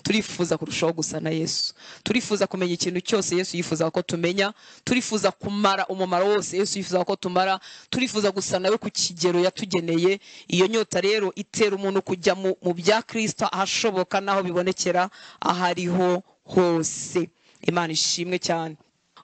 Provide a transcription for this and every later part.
Turifuza kurushaho gusa na Yesu, turifuza kumenya ikintu cyose Yesu yifuza ko tumenya, turifuza kumara umumaro wose Yesu yifuza ko tumara, turifuza gusa nawe ku kigero yatugeneye. Iyo nyota rero itera umuntu kujya mu bya Kristo ahashoboka naho bibonekera ahariho hose. Imana ishimwe cyane.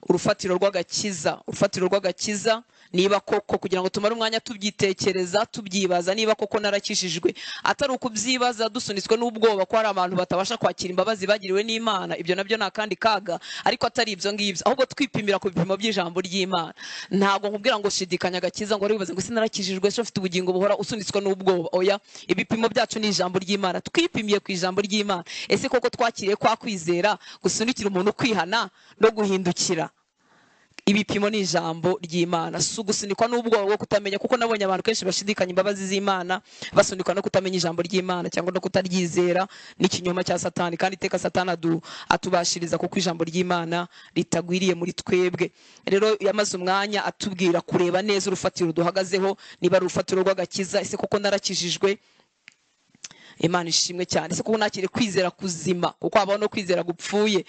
Urufatiro rw'agakiza, urufatiro rw'agakiza, niba koko kugira ngo tumare umwanya tubyitekereza, tubyibaza niba koko narakijijwe, atari ukubyibaza dusunitswe n'ubwoba ko hari abantu batabasha kwakira imbabazi bagiriwe n'Imana, ibyo nabyo ni akandi kaga, ariko atari ibyo ngibyo, ahubwo twipimira ku bipimo by'ijambo ry'Imana. Ntabwo nkubwira ngo shidikanya agakiza ngo wibaze ngo sinarakijijwe, se ufite ubugingo buhora usunitswe n'ubwoba. Oya, ibipimo byacu ni ijambo ry'Imana. Twipimiye ku ijambo ry'Imana. Ese koko twakiriye kwa kwizera gusunikira umuntu kwihana no guhindukira? Ibipimo ni ijambo ry'Imana, si ugusunikwa n'ubwoba bwo kutamenya, kuko nabonye abantu kenshi bashidikanya imbabazi z'Imana basunikwa no kutamenya ijambo ry'Imana cyangwa no kutaryizera, n'ikinyoma cya Satani. Kandi iteka Satani atubashiriza kuko ijambo ry'Imana ritagwiriye muri twebwe. Rero yamaze umwanya atubwira kureba neza urufatiro duhagazeho, niba ari urufatiro rw'agakiza, ese koko narakijijwe? Imana ishimwe cyane. Ese kuko nakire kwizera kuzima, kuko habaho no kwizera gupfuye,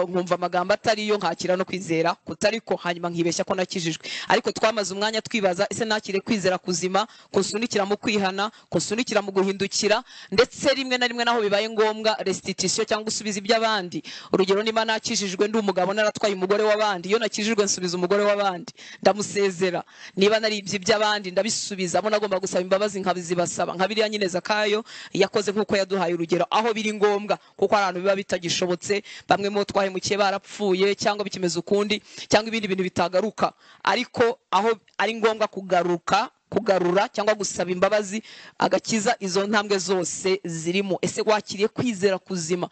nkumva amagambo atariyo nkakira no kwizera kutariko, hanyuma nkibeshya ko nakijijwe. Ariko twamaze umwanya twibaza, ese nakire kwizera kuzima kunsunikira mu kwihana, kunsunikira mu guhindukira, ndetse rimwe na rimwe naho bibaye ngombwa restitution cyangwa gusubiza iby'abandi. Urugero, niba nakijijwe ndi umugabo naratwaye umugore w'abandi, iyo nakijijwe nsubiza umugore w'abandi, ndamusezera. Niba naribye iby'abandi ndabisubiza, abo nagomba gusaba imbabazi nkabizibasaba, nka biriya nyine Zakayo yakoze nk'uko yaduhaye urugero, aho biri ngombwa, kuko hari ahantu biba bitagishobotse, bamwe mu twahemukiye barapfuye cyangwa bikimeze ukundi cyangwa ibindi bintu bitagaruka, ariko aho ari ngombwa kugaruka, kugarura cyangwa gusaba imbabazi, agakiza izo ntambwe zose zirimo. Ese wakiriye kwizera kuzima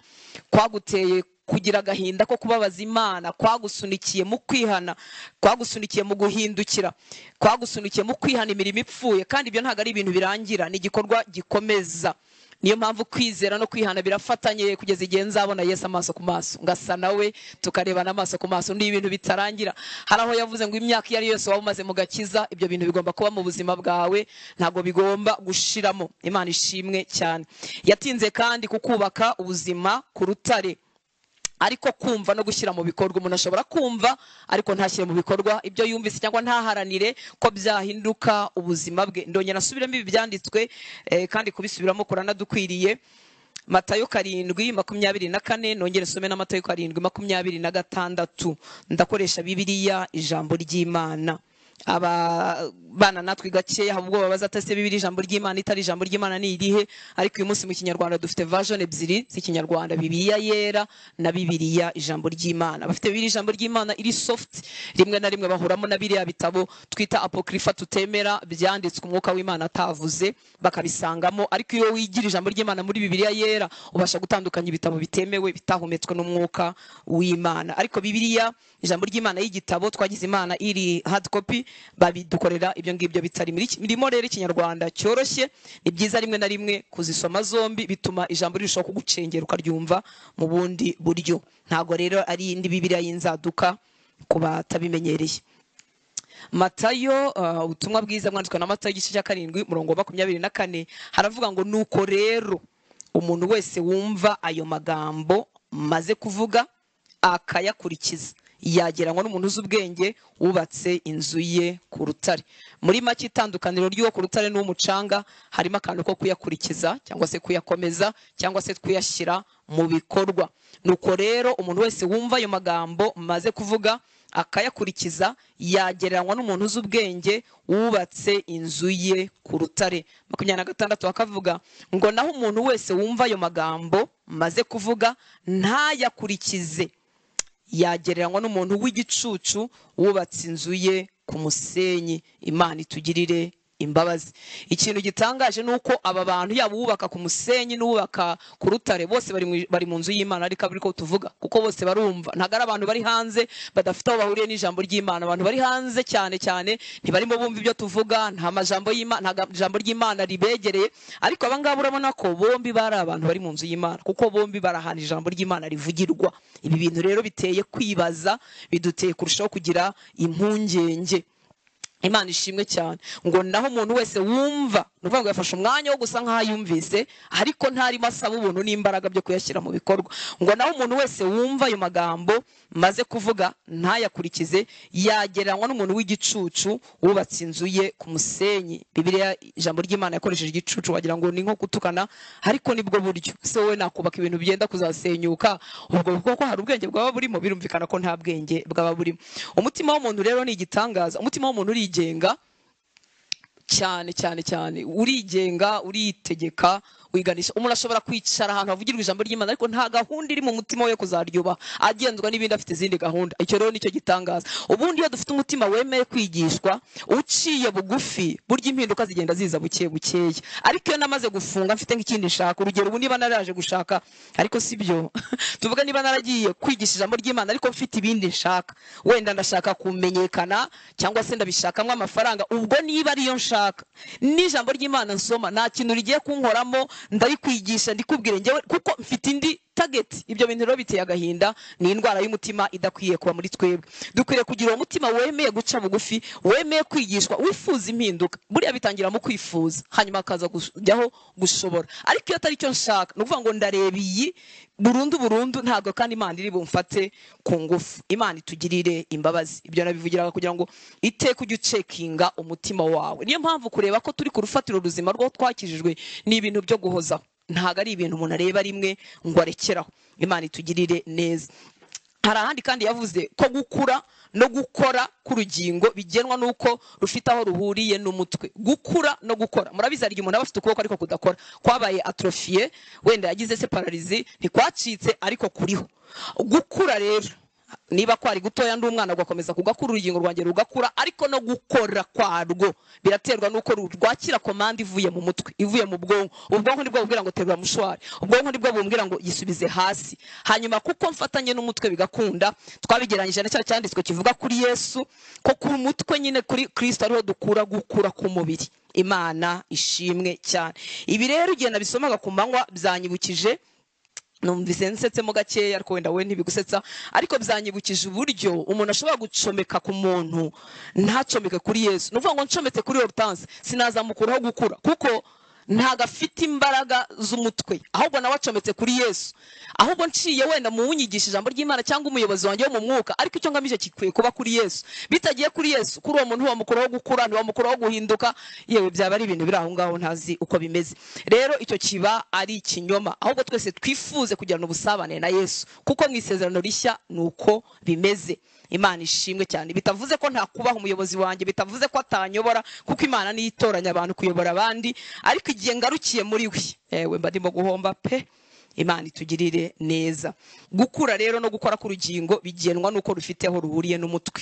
kwaguteye kugira agahinda ko kubabaza Imana, kwagusunikiye mu kwihana, kwagusunikiye mu guhindukira, kwagusunikiye mu kwihana imirimo ipfuye? Kandi ibyo ntabwo ari ibintu birangira, ni igikorwa gikomeza. Niyo mpamvu kwizera no kwihana birafatanye kugeza igihe nzabona Yesu amaso ku maso, ngasa nawe tukarebana amaso ku maso. Ni ibintu bitarangira. Hari aho yavuze ngo imyaka iyo ari yose waba umaze mu gakiza, ibyo bintu bigomba kuba mu buzima bwawe, ntabwo bigomba gushiramo. Imana ishimwe cyane. Yatinze kandi kukubaka ubuzima ku rutare, ariko kumva no gushyira mu bikorwa. Umuntu ashobora kumva ariko ntashyire mu bikorwa ibyo yumvise, cyangwa ntaharanire ko byahinduka ubuzima bwe. Ndongera nasubiremo ibi byanditswe, kandi kubisubiramo kuranadukwiriye. Matayo 7:24, nongere nsome na Matayo 7:26. Ndakoresha Bibiliya ijambo ry'Imana. Abana natwe gakeya ubwo babaza ati ese Bibiliya ijambo ry'Imana itari ijambo ry'Imana ni irihe? Ariko uyu munsi mu Kinyarwanda dufite version ebyiri z'Ikinyarwanda, Bibiliya yera na Bibiliya ijambo ry'Imana. Abafite Bibiliya ijambo ry'Imana iri soft, rimwe na rimwe bahuramo na biriya bitabo twita apocrypha tutemera, byanditswe umwuka w'Imana atavuze, bakabisangamo. Ariko iyo wigira ijambo ry'Imana muri Bibiliya yera, ubasha gutandukanya ibitabo bitemewe bitahumetswe n'umwuka w'Imana. Ariko Bibiliya ijambo ry'Imana y'igitabo twagize Imana iri hard copy, babidukorera ibyo ngibyo bitari mirimo. Rero Ikinyarwanda cyoroshye, ni byiza rimwe na rimwe kuzisoma zombi, bituma ijambo rirushaho kugucengera ukaryumva mu bundi buryo. Ntabwo rero ari indi Bibiliya y'inzaduka ku batabimenyereye. Matayo, ubutumwa bwiza bwanditswe na Matayo igice cya 7 umurongo wa 24, haravuga ngo nuko rero umuntu wese wumva ayo magambo maze kuvuga akayakurikiza yagereranywa n'umuntu uzi ubwenge wubatse inzu ye ku rutare. Muri make itandukaniro ry'uwo ku rutare n'uw'umucanga harimo akantu ko kuyakurikiza cyangwa se kuyakomeza cyangwa se kuyashyira mu bikorwa. Nuko rero umuntu wese wumva ayo magambo maze kuvuga akayakurikiza yagereranywa n'umuntu uzi ubwenge wubatse inzu ye ku rutare. 26 bakavuga ngo naho umuntu wese wumva ayo magambo maze kuvuga ntayakurikize yagereranywa n'umuntu w'igicucu wubatse inzu ye ku musenyi. Imana itugirire imbabazi. Ikintu gitangaje nuko aba bantu yaba uwubaka ku musenyi n'uwubaka ku rutare bose bari mu nzu y'Imana, ariko ariko tuvuga kuko bose barumva. Ntabwo ari abantu bari hanze badafite aho bahuriye n'ijambo ry'Imana. Abantu bari hanze cyane cyane ntibarimo bumva ibyo tuvuga, nta majambo y'Imana, nta jambo ry'Imana ribegereye. Ariko aba ngaba urabona ko bombi bari abantu bari mu nzu y'Imana, kuko bombi barahana ijambo ry'Imana rivugirwa. Ibi bintu rero biteye kwibaza, biduteye kurushaho kugira impungenge. Imana ishimwe cyane. Ngo naho umuntu wese wumva, ni ukuvuga ngo yafashe umwanya wo gusa nk'aho yumvise, ariko ntarimo asaba ubuntu n'imbaraga byo kuyashyira mu bikorwa. Ngo naho umuntu wese wumva ayo magambo maze kuvuga ntayakurikize, yagereranywa n'umuntu w'igicucu wubatse inzu ye ku musenyi. Bibiliya, ijambo ry'Imana yakoresheje igicucu, wagira ngo ni nko gutukana, ariko nibwo buryo. Se wowe nakubaka ibintu byenda kuzasenyuka, ubwo kuko hari ubwenge bwaba burimo? Birumvikana ko nta bwenge bwaba burimo. Umutima w'umuntu rero ni igitangaza. Umutima w'umuntu urigenga cyane cyane cyane, urigenga, uritegeka, wiganisha. Umuntu ashobora kwicara ahantu havugirwa ijambo ry'Imana, ariko nta gahunda iri mu mutima we kuzaryubaha, agenzwa n'ibindi, afite izindi gahunda. Icyo rero nicyo gitangaza. Ubundi iyo dufite umutima wemeye kwigishwa, uciye bugufi, burya impinduka zigenda ziza buke bukeya. Ariko iyo namaze gufunga mfite nk'ikindi nshaka, urugero ubu niba naraje gushaka, ariko si byo, tuvuga niba naragiye kwigisha ijambo ry'Imana ariko mfite ibindi nshaka, wenda ndashaka kumenyekana cyangwa se ndabishakamo amafaranga, ubwo niba ariyo nshaka n'ijambo ry'Imana nsoma nta kintu rigiye kunkoramo, ndarikwigisha ndikubwire njyewe kuko mfite indi target. Ibyo bintu rero biteye agahinda, ni indwara y'umutima idakwiye kuba muri twebwe. Dukwiriye kugira uwo mutima wemeye guca bugufi, wemeye kwigishwa, wifuza impinduka. Buriya bitangira mu kwifuza, hanyuma akaza kujyaho gushobora. Ariko iyo atari cyo nshaka, ni ukuvuga ngo ndareba iyi burundu burundu, ntabwo kandi Imana iri bumfate ku ngufu. Imana itugirire imbabazi. Ibyo nabivugiraga kugira ngo iteka ujye ucekinga umutima wawe. Niyo mpamvu kureba ko turi ku rufatiro ruzima rwo twakijijwe ni ibintu byo guhozaho, ntabwo ari ibintu umuntu areba rimwe ngo arekeraho. Imana itugirire neza. Hari ahandi kandi yavuze ko gukura no gukora k'urugingo bigenwa n'uko rufite aho ruhuriye n'umutwe. Gukura no gukora, murabizi hari igihe umuntu aba afite ukuboko ariko kudakora, kwabaye atrophié, wenda yagize se paralysie, ntikwacitse ariko kuriho. Gukura rero niba kwari gutoya ndi umwana ugakomeza kugakura, urugingo rwanjye rugakura, ariko no gukora kwarwo biraterwa n'uko rwakira komande ivuye mu mutwe, ivuye mu bwonko. Ubwonko nibwo bubwira ngo terura mushwari, ubwonko nibwo bumbwira ngo yisubize hasi. Hanyuma kuko mfatanye n'umutwe bigakunda, twabigereranyije na cya cyanditswe kivuga kuri Yesu ko ku mutwe nyine kuri Kristo ariho dukura gukura k'umubiri. Imana ishimwe cyane. Ibi rero igihe nabisomaga ku manywa byanyibukije, numvise nsetsemo gakeya, ariko wenda we ntibigusetsa, ariko byanyibukije uburyo umuntu ashobora gucomeka ku muntu ntacomeke kuri Yesu. Ni ukuvuga ngo ncometse kuri Hortense sinazamukuraho gukura, kuko ntabwo afite imbaraga z'umutwe, ahubwo nawe acometse kuri Yesu. Ahubwo nciye wenda mu wunyigisha ijambo ry'Imana cyangwa umuyobozi wanjye wo mu mwuka, ariko icyo ngamije gikwiye kuba kuri Yesu. Bitagiye kuri Yesu, kuri uwo muntu ntiwamukuraho gukura, ntiwamukuraho guhinduka, yewe byaba ari ibintu biri aho ngaho ntazi uko bimeze. Rero icyo kiba ari ikinyoma. Ahubwo twese twifuze kugirana ubusabane na Yesu, kuko mu isezerano rishya ni uko bimeze. Imana ishimwe cyane. Bitavuze ko nta kubaha umuyobozi wanjye, bitavuze ko atanyobora, kuko Imana niyo itoranya abantu kuyobora abandi, ariko igihe ngarukiye muri we, ewe mba ndimo guhomba pe. Imana itugirire neza. Gukura rero no gukora k'urugingo bigenwa n'uko rufite aho ruhuriye n'umutwe.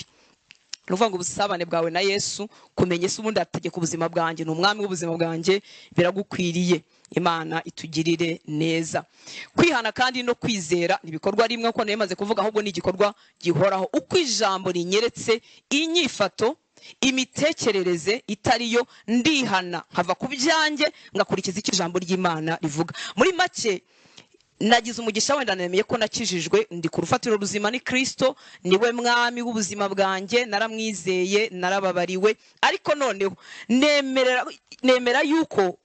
Ni ukuvuga ngo ubusabane bwawe na Yesu, kumenya ese ubundi ategeka ubuzima bwanjye, ni umwami w'ubuzima bwanjye, biragukwiriye. Imana itugirire neza. Kwihana kandi no kwizera ni ibikorwa rimwe, kuko nari kuvuga, ahubwo ni igikorwa gihoraho. Uko ijambo rinyeretse inyifato, imitekerereze itariyo, ndihana nkava ku byanjye ngakurikiza icyo ijambo ry'Imana rivuga. Muri make nagize umugisha, wenda nemeye ko nakijijwe, ndi ku rufatiro ruzima, ni Kristo, niwe mwami w'ubuzima bwanjye, naramwizeye, narababariwe. Ariko noneho nemera yuko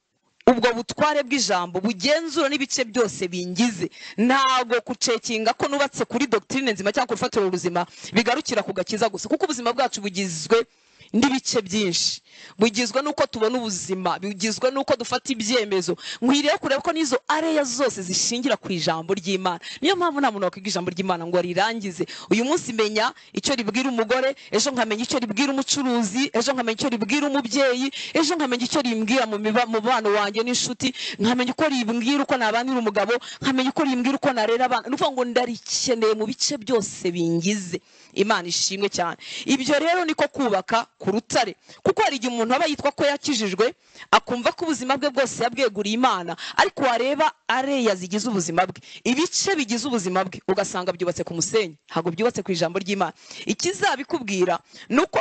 ubwo butware bw'ijambo bugenzura n'ibice byose bingize. Ntago kucekinga ko nubatse kuri doctrine nzima cyangwa ku rufatiro ruzima bigarukira ku gakiza gusa, kuko ubuzima bwacu bugizwe n'ibice byinshi, bugizwe n'uko tubona ubuzima, bugizwe n'uko dufata ibyemezo. Nkwiriye kureba ko n'izo areya zose zishingira ku ijambo ry'Imana. Niyo mpamvu nta muntu wakwiga ijambo ry'Imana ngo arirangize. Uyu munsi menya icyo ribwira umugore, ejo nkamenya icyo ribwira umucuruzi, ejo nkamenya icyo ribwira umubyeyi, ejo nkamenya icyo rimbwira mu mubano wanjye n'inshuti, nkamenya uko rimbwira uko nabanira umugabo, nkamenya uko rimbwira uko narera abana. Ni ukuvuga ngo ndarikeneye mu bice byose bingize. Imana ishimwe cyane. Ibyo rero niko kubaka ku rutare, kuko hari igihe umuntu aba yitwa ko yakijijwe, akumva ko ubuzima bwe bwose yabweguriye Imana, ariko wareba areya zigize ubuzima bwe, ibice bigize ubuzima bwe, ugasanga byubatse ku musenyi, ntabwo byubatse ku ijambo ry'Imana. Ikizabikubwira ni uko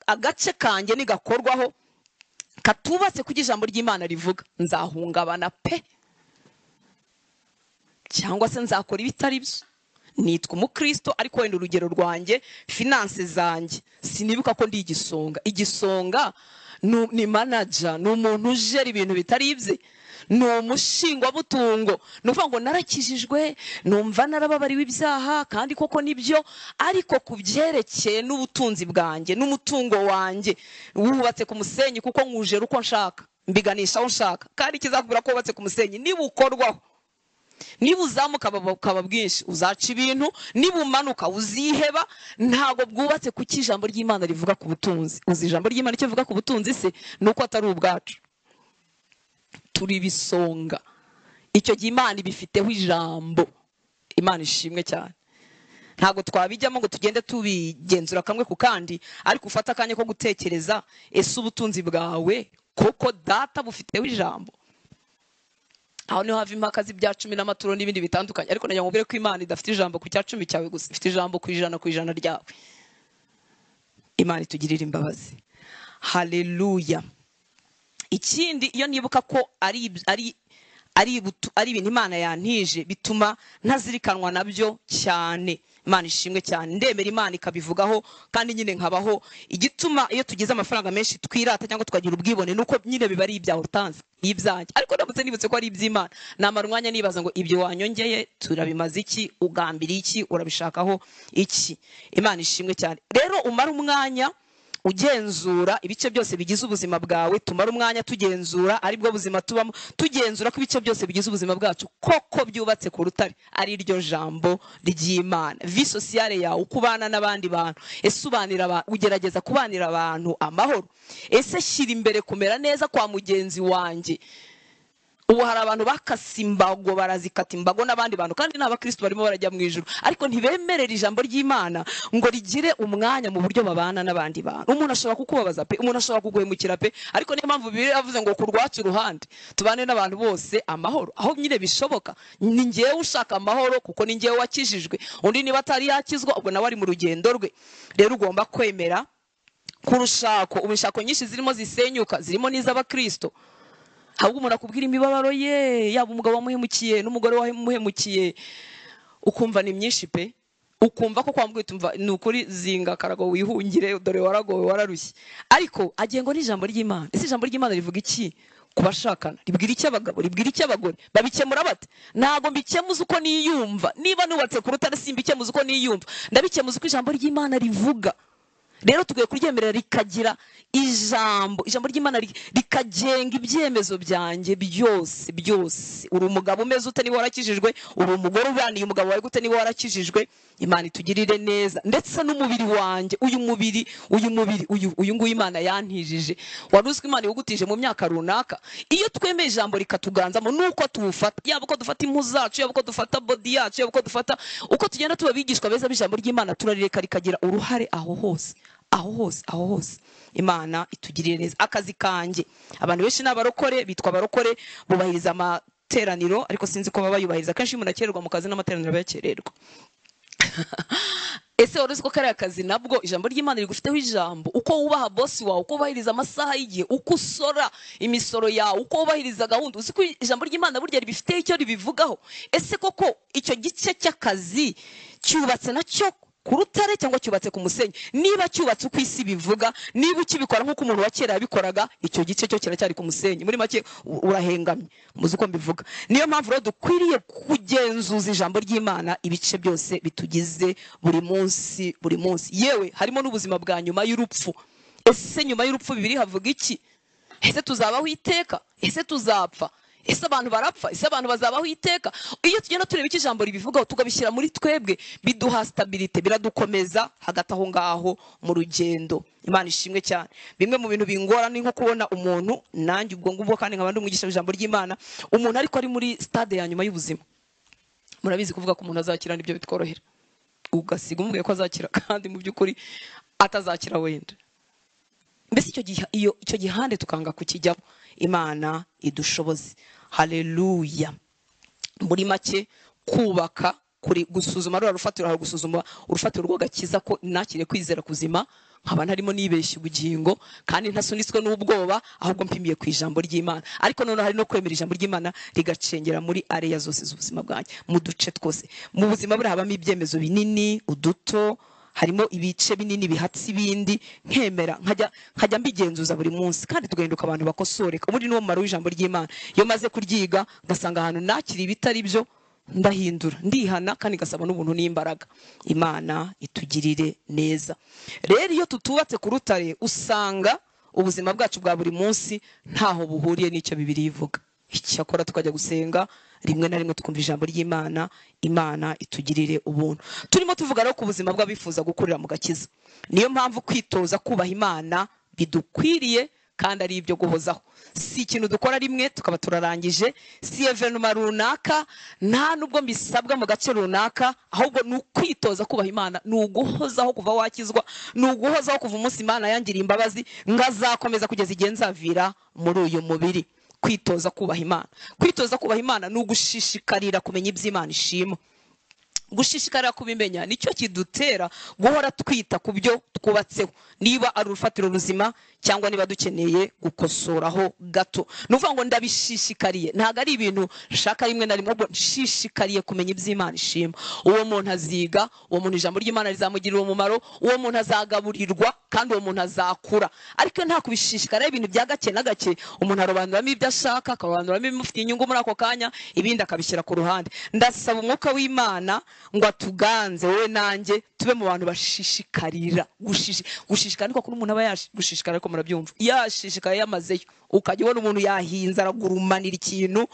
agace kanjye nigakorwaho katubatse ku ijambo ry'Imana rivuga, nzahungabana pe, cyangwa se nzakora ibitari byo. Nitwa umukristo ariko wenda urugero rwanjye, finance zanjye, sinibuka ko ndi igisonga. Igisonga ni manager, ni umuntu ujera ibintu bitari ibye, ni umushingwabutungo. Ni ukuvuga ngo narakijijwe, numva narababariwe ibyaha kandi koko nibyo, ariko ku byerekeye n'ubutunzi bwanjye n'umutungo wanjye wubatse ku musenyi, kuko nkujera uko nshaka, mbiganisha aho nshaka. Kandi ikizakubwira ko wubatse ku musenyi, niba ukorwaho, niba uzamuka bukaba bwinshi uzaca ibintu, niba umanuka uziheba. Ntabwo bwubatse ku ijambo ry'Imana rivuga ku butunzi. Uzi ijambo ry'Imana icyo rivuga ku butunzi se? Ni uko atari ubwacu, turi bisonga. Icyo gihe Imana ibifiteho ijambo. Imana ishimwe cyane. Ntabwo twabijyamo ngo tugende tubigenzura kamwe ku kandi, ariko ufata akanya ko gutekereza, ese ubutunzi bwawe koko data bufiteho ijambo? Aho niho hava impaka z'ibya cumi n'amaturo n'ibindi bitandukanye. Ariko nagira ngo mbwire ko Imana idafite ijambo ku cya cumi cyawe gusa, ifite ijambo ku 100% ryawe. Imana itugirire imbabazi. Haleluya. Ikindi, iyo nibuka ko ari ibintu Imana yantije, bituma ntazirikanwa nabyo cyane. Imana ishimwe cyane. Ndemera Imana ikabivugaho kandi nyine nkabaho. Igituma iyo tugize amafaranga menshi twirata cyangwa tukagira ubwibone nuko nyine biba ari ibyawe utanze, ibyanjye. Ariko ndamutse nibutse ko ari iby'Imana, namara umwanya nibaza ngo ibyo wanyongeye turabimaze iki, ugambira iki, urabishakaho iki? Imana ishimwe cyane. Rero umara umwanya ugenzura ibice byose bigize ubuzima bwawe. Tumara umwanya tugenzura aribwo buzima tubamo, tugenzura ko ibice byose bigize ubuzima bwacu koko byubatse ku rutare, ari ryo jambo ry'Imana. Vie sociale yawe, uko ubana n'abandi bantu, ese ubanira, ugerageza kubanira abantu amahoro? Ese shyira imbere kumera neza kwa mugenzi wanjye? Ubu hari abantu bakase imbago, barazikata imbago n'abandi bantu, kandi n'abakristo barimo barajya mu ijuru, ariko ntibemerera ijambo ry'Imana ngo rigire umwanya mu buryo babana n'abandi bantu. Umuntu ashobora kukubabaza pe, umuntu ashobora kuguhemukira pe, ariko niyo mpamvu Bibiliya yavuze ngo ku rwacu ruhande tubane n'abantu bose amahoro. Aho nyine bishoboka, ni njyewe ushaka amahoro kuko ni njyewe wakijijwe. Undi niba atari yakizwa ubwo nawe ari mu rugendo rwe. Rero ugomba kwemera kurushako. Ubu inshako nyinshi zirimo zisenyuka, zirimo n'iz'abakristo. Ahubwo umuntu akubwira imibabaro ye, yaba umugabo wamuhemukiye n'umugore wamuhemukiye, ukumva ni myinshi pe, ukumva ko kwambwita umva ni ukuri zinga karago wihungire, dore waragowe wararushye. Ariko agengo n'ijambo ry'Imana. Ese ijambo ry'Imana rivuga iki ku bashakana? Ribwira iki abagabo? Ribwira iki abagore? Babikemura bate? Ntago mbikemuza uko niyumva. Niba nubatse ku rutare simbikemuza uko niyumva, ndabikemuza uko ijambo ry'Imana rivuga. Rero tugiye kuryemerera rikagira ijambo, ijambo ry'Imana rikagenga ibyemezo byanjye byose byose. Uri umugabo umeze ute niba warakijijwe? Uri umugore ubaniye umugabo wawe gute niba warakijijwe? Imana itugirire neza. Ndetse n'umubiri wanjye, uyu mubiri, uyu mubiri, uyu nguyu Imana yantijije. Wari uzwi Imana yugutije mu myaka runaka. Iyo twemeye ijambo rikatuganzamo nuko tuwufata, yaba uko dufata impu zacu, yaba uko dufata body yacu, yaba uko dufata, uko tugenda tuba bigishwa beza b'ijambo ry'Imana, turarireka rikagira uruhare aho hose, aho hose, aho hose. Imana itugirire neza. Akazi kanjye, abantu benshi n'abarokore bitwa abarokore, bubahiriza amateraniro, ariko sinzi ko baba bayubahiriza. Kenshi umuntu akererwa mu kazi n'amateraniro bayakererwa. Ese wari uzi ko kariya kazi nabwo ijambo ry'Imana rigufiteho ijambo? Uko wubaha boss wawe, uko wubahiriza amasaha y'igihe, uko usora imisoro yawe, uko wubahiriza gahunda, uzi ko ijambo ry'Imana burya ribifiteho icyo ribivugaho? Ese koko icyo gice cy'akazi cyubatse nacyo ku rutare cyangwa cyubatse ku musenyi? Niba cyubatse uko isi bivuga, niba ukibikora nk'uko umuntu wa kera yabikoraga, icyo gice cyo kiracyari ku musenyi. Muri make urahengamye, muzi uko mbivuga. Niyo mpamvu rero dukwiriye kugenzuza ijambo ry'Imana ibice byose bitugize buri munsi, buri munsi. Yewe harimo n'ubuzima bwa nyuma y'urupfu. Ese nyuma y'urupfu Bibiliya havuga iki? Ese tuzabaho iteka? Ese tuzapfa? Ese abantu barapfa? Ese abantu bazabaho iteka? Iyo tugenda tureba icyo ijambo ribivugaho tukabishyira muri twebwe, biduha stabilité, biradukomeza hagati aho ngaho mu rugendo. Imana ishimwe cyane. Bimwe mu bintu bingora ni nko kubona umuntu, nanjye ubwo ngubwo kandi nkaba ndi umwigisha w'ijambo ry'Imana, umuntu ariko ari muri stade ya nyuma y'ubuzima. Murabizi kuvuga ko umuntu azakira nibyo bitworohera, ugasiga umubwiye ko azakira kandi mu by'ukuri atazakira wenda. Mbese icyo gihe, iyo icyo gihande tukanga kukijyamo. Imana idushoboze. Haleluya. Muri make, kubaka kuri gusuzuma rura rufatiro, hari gusuzuma urufatiro rw'agakiza ko nakiriye kwizera kuzima, nkaba ntarimo nibeshya ubugingo kandi ntasunitswe n'ubwoba, ahubwo mpimiye ku ijambo ry'Imana. Ariko noneho hari no kwemera ijambo ry'Imana rigacengera muri area zose z'ubuzima bwanjye, mu duce twose mu buzima buri habamo ibyemezo binini, uduto, harimo ibice binini bihatse ibindi, nkemera nkajya mbigenzuza buri munsi, kandi tugahinduka abantu bakosoreka. Ubundi niwo mumaro w'ijambo ry'Imana. Iyo maze kuryiga ngasanga ahantu nakiri ibitari byo, ndahindura, ndihana, kandi ngasaba n'ubuntu n'imbaraga. Imana itugirire neza. Rero iyo tutubatse ku rutare, usanga ubuzima bwacu bwa buri munsi ntaho buhuriye n'icyo Bibiliya ivuga. Icyakora tukajya gusenga rimwe na rimwe tukumva ijambo ry'Imana. Imana itugirire ubuntu. Turimo tuvuga rero ku buzima bw'abifuza gukurira mu gakiza. Niyo mpamvu kwitoza kubaha Imana bidukwiriye kandi ari ibyo guhozaho. Si ikintu dukora rimwe tukaba turarangije, si evenuma runaka, nta nubwo mbisabwa mu gace runaka, ahubwo ni ukwitoza kubaha Imana, ni uguhozaho kuva wakizwa, ni uguhozaho kuva umunsi Imana yangiriye imbabazi, ngazakomeza kugeza igihe nzavira muri uyu mubiri. Kwitoza kubaha Imana. Kwitoza kubaha Imana ni ugushishikarira kumenya iby'Imana ishima. Gushishikarira kubimenya nicyo kidutera guhora twita ku byo twubatseho, niba ari urufatiro ruzima cyangwa niba dukeneye gukosoraho gato. Ni ukuvuga ngo ndabishishikariye, ntabwo ari ibintu nshaka rimwe na rimwe, ahubwo nshishikariye kumenya iby'Imana ishima. Uwo muntu aziga, uwo muntu ijambo ry'Imana rizamugirira umumaro, uwo muntu azagaburirwa, kandi uwo muntu azakura. Ariko nta kubishishikarira ibintu bya gake na gake, umuntu arobanuramo ibyo ashaka, akarobanuramo ibimufitiye inyungu muri ako kanya, ibindi akabishyira ku ruhande. Ndasaba umwuka w'Imana ngo atuganze wowe nanjye tube mu bantu bashishikarira. Gushishikara niko kuri umuntu aba gushishikara, ariko murabyumva, yashishikaye yamazeyo, ukajya ubona umuntu yahinze aragurumanira ikintu.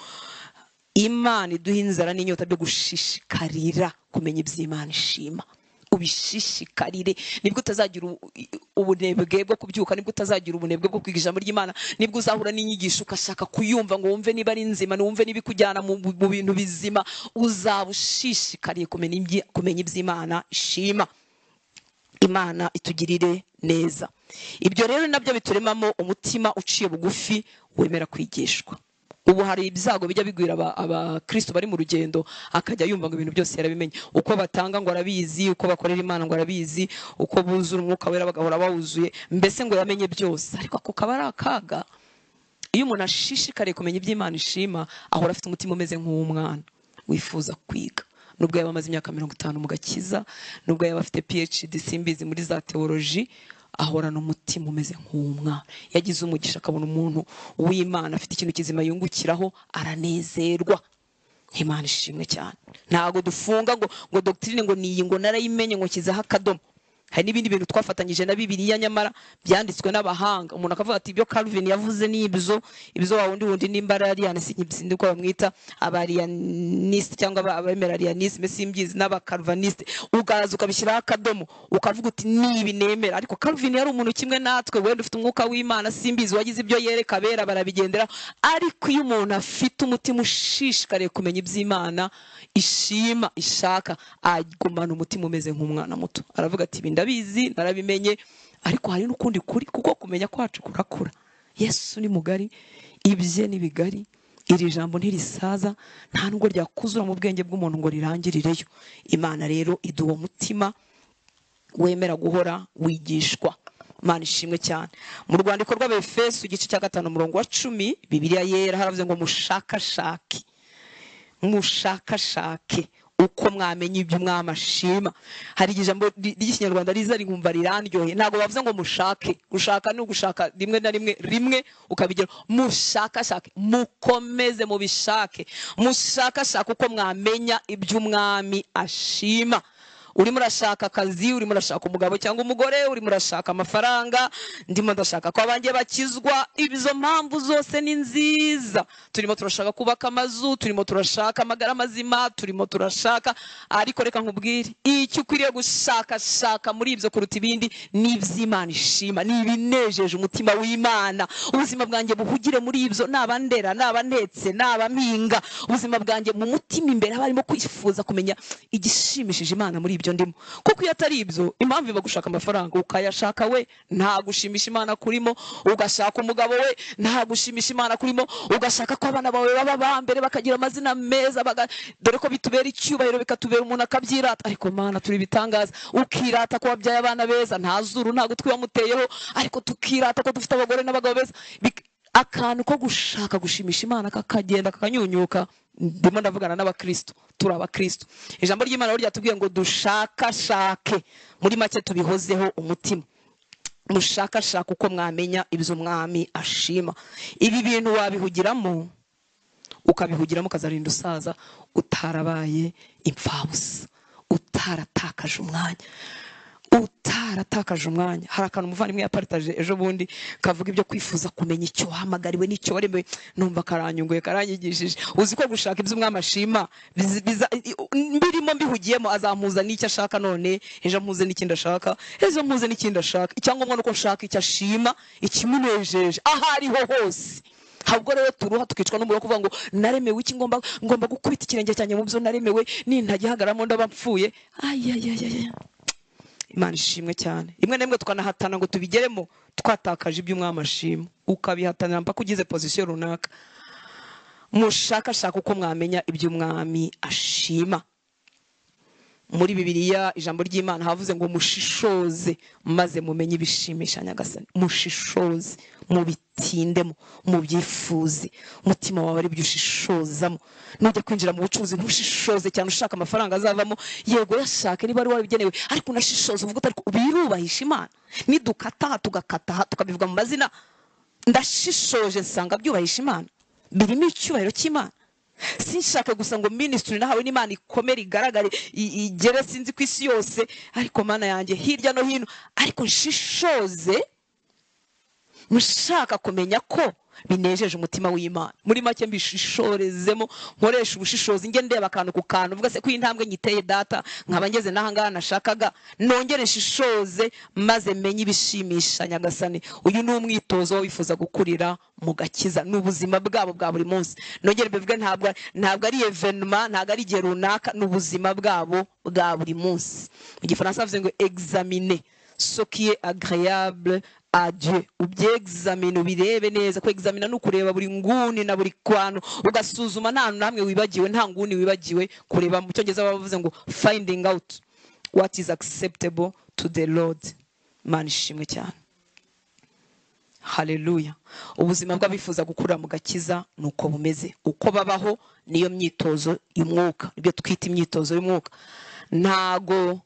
Imana iduha inzara n'inyota byo gushishikarira kumenya iby'Imana ishima. Ubishishikarire, nibwo utazagira ubunebwe bwo kubyuka, nibwo utazagira ubunebwe bwo kwiga ijambo ry'Imana, nibwo uzahura n'inyigisho ugashaka kuyumva ngo wumve niba ari nzima, wumve niba ikujyana mu bintu bizima. Uzaba ushishikariye kumenya iby'Imana ishima. Imana itugirire neza. Ibyo rero nabyo bituremamo umutima uciye bugufi wemera kwigishwa. Ubu hari ibyago bijya bigwira abakristo bari mu rugendo, akajya yumva ngo ibintu byose yarabimenye, uko batanga ngo arabizi, uko bakorera Imana ngo arabizi, uko buzura umwuka wera bagahora bawuzuye, mbese ngo yamenye byose. Ariko ako kaba ari akaga. Iyo umuntu ashishikariye kumenya iby'Imana ishima, ahora afite umutima umeze nk'uw'umwana wifuza kwiga. Nubwo yaba amaze imyaka 50 mu gakiza, nubwo yaba afite PhD simbizi muri za theology, ahorana umutima umeze nk'umwana. Yagize umugisha akabona umuntu w'Imana afite ikintu kizima yungukiraho, aranezerwa. Imana ishimwe cyane. Ntago dufunga ngo doctrine ngo niyi ngo narayimenye ngo nshyizeho akadomo. Hari n'ibindi bintu twafatanyije na Bibiliya nyamara byanditswe n'abahanga. Umuntu akavuga ati ibyo Calvin yavuze ni ibyo, ibyo wa wundi nimba ari sindi uko bamwita, abarianiste cyangwa abemerarianiste, simbizi, n'abakalvaniste, ugaza ukabishyiraho akadomo ukavuga uti nibi nemera. Ariko Calvin yari umuntu kimwe natwe, wenda ufite umwuka w'Imana, simbizi, wagize ibyo yereka abera barabigendera. Ariko iyo umuntu afite umutima ushishikariye kumenya iby'Imana ishima ishaka, agumana umutima umeze nk'umwana muto. Aravuga ati ibi ndabizi, narabimenye, ariko hari n'ukundi kuri, kuko kumenya kwacu kurakura. Yesu ni mugari, ibye ni bigari, iri jambo ntirisaza, nta nubwo ryakuzura mu bwenge bw'umuntu ngo rirangirireyo. Imana rero iduha umutima wemera guhora wigishwa. Imana ishimwe cyane. Mu rwandiko rw'Abefeso igice cya 5 umurongo wa 10, Bibiliya yera haravuze ngo mushakashake, mushakashake uko mwamenye ibyo mwamashima. Hari ijambo ry'ikinyarwanda riza rinkumva rirandyohe. Ntago bavuze ngo mushake. Gushaka ni ugushaka rimwe na rimwe, rimwe ukabigera. Mushakashake, mukomeze mubishake, mushakashake uko mwamenya ibyo umwami ashima. Urimo urashaka akazi, urimo urashaka umugabo cyangwa umugore, urimo urashaka amafaranga, ndimo ndashaka ko abanjye bakizwa. Ibizo mpamvu zose ni nziza. Turimo turashaka kubaka amazu, turimo turashaka amagara mazima, turimo turashaka, ariko reka nkubwire, icyo ukwiriye gushakashaka muri ibyo kuruta ibindi ni iby'Imana ishima, ni ibinejeje umutima w'Imana. Ubuzima bwanjye buhugire muri ibyo, naba ndera, naba ntetse, naba mpinga, ubuzima bwanjye mu mutima imbere haba harimo kwifuza kumenya igishimishije Imana muri ibyo nibyo ndimo. Kuko iyo atari ibyo, impamvu iba gushaka amafaranga ukayashaka we nta gushimisha Imana kurimo, ugashaka umugabo we nta gushimisha Imana kurimo, ugashaka ko abana bawe baba ba mbere bakagira amazina meza, dore ko bitubera icyubahiro bikatubera umuntu akabyirata. Ariko Mana turi bitangaza, ukirata ko wabyaye abana beza, nta zuru nta gutwi wamuteyeho, ariko tukirata ko dufite abagore n'abagabo beza. Akantu ko gushaka gushimisha Imana kakagenda kakanyunyuka. Ndimo ndavugana n'abakristo, turi abakristo. Ijambo ry'Imana ryatubwiye ngo dushakashake, muri make tubihozeho umutima, mushakashaka uko mwamenya ibyo umwami ashima. Ibi bintu wabihugiramo, ukabihugiramo ukazarinda usaza utarabaye impfabusa, utaratakaje umwanya, utaratakaje umwanya. Hari akantu umuvandimwe yaparitaje ejo bundi kavuga ibyo kwifuza kumenya icyo wahamagariwe n'icyo waremewe, numva karanyunguye, karanyigishije. Uzi ko gushaka ibyo umwami ashima mbirimo mbihugiyemo, azampuza n'icyo ashaka none, ejo mpuze n'ikindi ashaka, ejo mpuze n'ikindi ashaka. Icyangombwa nuko nshaka icyo ashima, ikimunejeje aho ariho hose. Habwo rero turuha tukicwa n'umuriro kuvuga ngo naremewe iki, ngomba gukubita ikirenge cyanjye mu byo naremewe, nintagihagaramo ndaba mpfuye. Ayayayaya, Imana ishimwe cyane. Rimwe na rimwe tukanahatana ngo tubigeremo, twatakaje ibyo umwami ashima, ukabihatanira mpaka ugize position runaka. Mushakashaka uko mwamenya ibyo umwami ashima. Muri Bibiliya ijambo ry'Imana havuze ngo mushishoze maze mumenye ibishimisha Nyagasani. Mushishoze, mubitindemo, mubyifuze, umutima wawe ari byo ushishozamo. Nujya kwinjira mu bucuruzi ntushishoze cyane ushaka amafaranga azavamo, yego yashake niba ari wabigenewe, ariko unashishoze uvuga uti ariko birubahisha Imana. Nidukata tugakata tukabivuga mu mazina, ndashishoje nsanga byubahisha Imana, birimo icyubahiro cy'Imana. Sinshaka gusa ngo ministry nahawe n'Imana ikomere igaragare igere sinzi ku isi yose, ariko Mana yanjye hirya no hino, ariko nshishoze mushaka kumenya ko binejeje umutima w'Imana. Muri make mbishishorezemo, nkoresha ubushishozi, nge ndeba akantu ku kantu, uvuga se ko intambwe nyiteye data nkaba ngeze n'ahangaha nashakaga, nongere nshishoze maze menye ibishimisha Nyagasani. Uyu ni umwitozo wifuza gukurira mu gakiza, ni ubuzima bwabo bwa buri munsi. Nongere mbivuge, ntabwo ari evenement, ntabwo ari igihe runaka, ni ubuzima bwabo bwa buri munsi. Mu Gifaransa bavuze ngo examiner ce qui est agréable à Dieu. Ubyexamine, ubirebe neza. Ko examina ni ukureba buri nguni na buri kwano, ugasuzuma nta namwe wibagiwe, nta nguni wibagiwe kureba. Mu Cyongereza bavuze ngo finding out what is acceptable to the Lord. Imana ishimwe cyane. Haleluya. Ubuzima bw'abifuza gukura mu gakiza nuko bumeze, uko babaho niyo myitozo y'umwuka, ibyo twita imyitozo y'umwuka. Ntago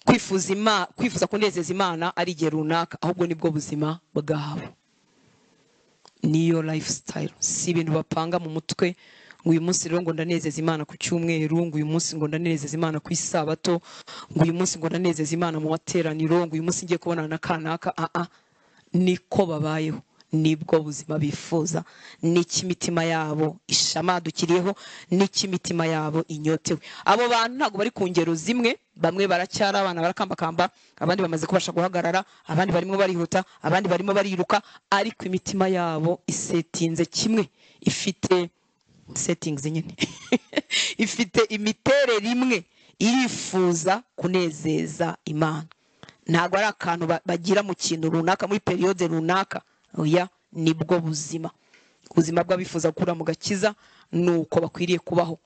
kwifuza kunezeza Imana ari igihe runaka, ahubwo nibwo buzima bwabo, niyo lifestyle. Si ibintu bapanga mu mutwe ngo uyu munsi rero ngo ndanezeza Imana ku cyumweru, ngo uyu munsi ngo ndanezeza Imana ku isabato, ngo uyu munsi ngo ndanezeza Imana mu materaniro, ngo uyu munsi ngiye kubonana na kanaka. Niko babayeho, nibwo buzima bifuza, n'iki imitima yabo ishamadukiriyeho, n'iki imitima yabo inyotewe. Abo bantu ntabwo bari ku ngero zimwe, bamwe baracyari abana barakambakamba, abandi bamaze kubasha guhagarara, abandi barimo barihuta, abandi barimo bariruka, ariko imitima yabo isetinze kimwe, ifite settings nyine ifite imiterere imwe, irifuza kunezeza Imana. Ntabwo ari akantu bagira mu kintu runaka, muri periode runaka. Oya, nibwo buzima. Ubuzima bw'abifuza gukura mu gakiza nuko bakwiriye kubaho,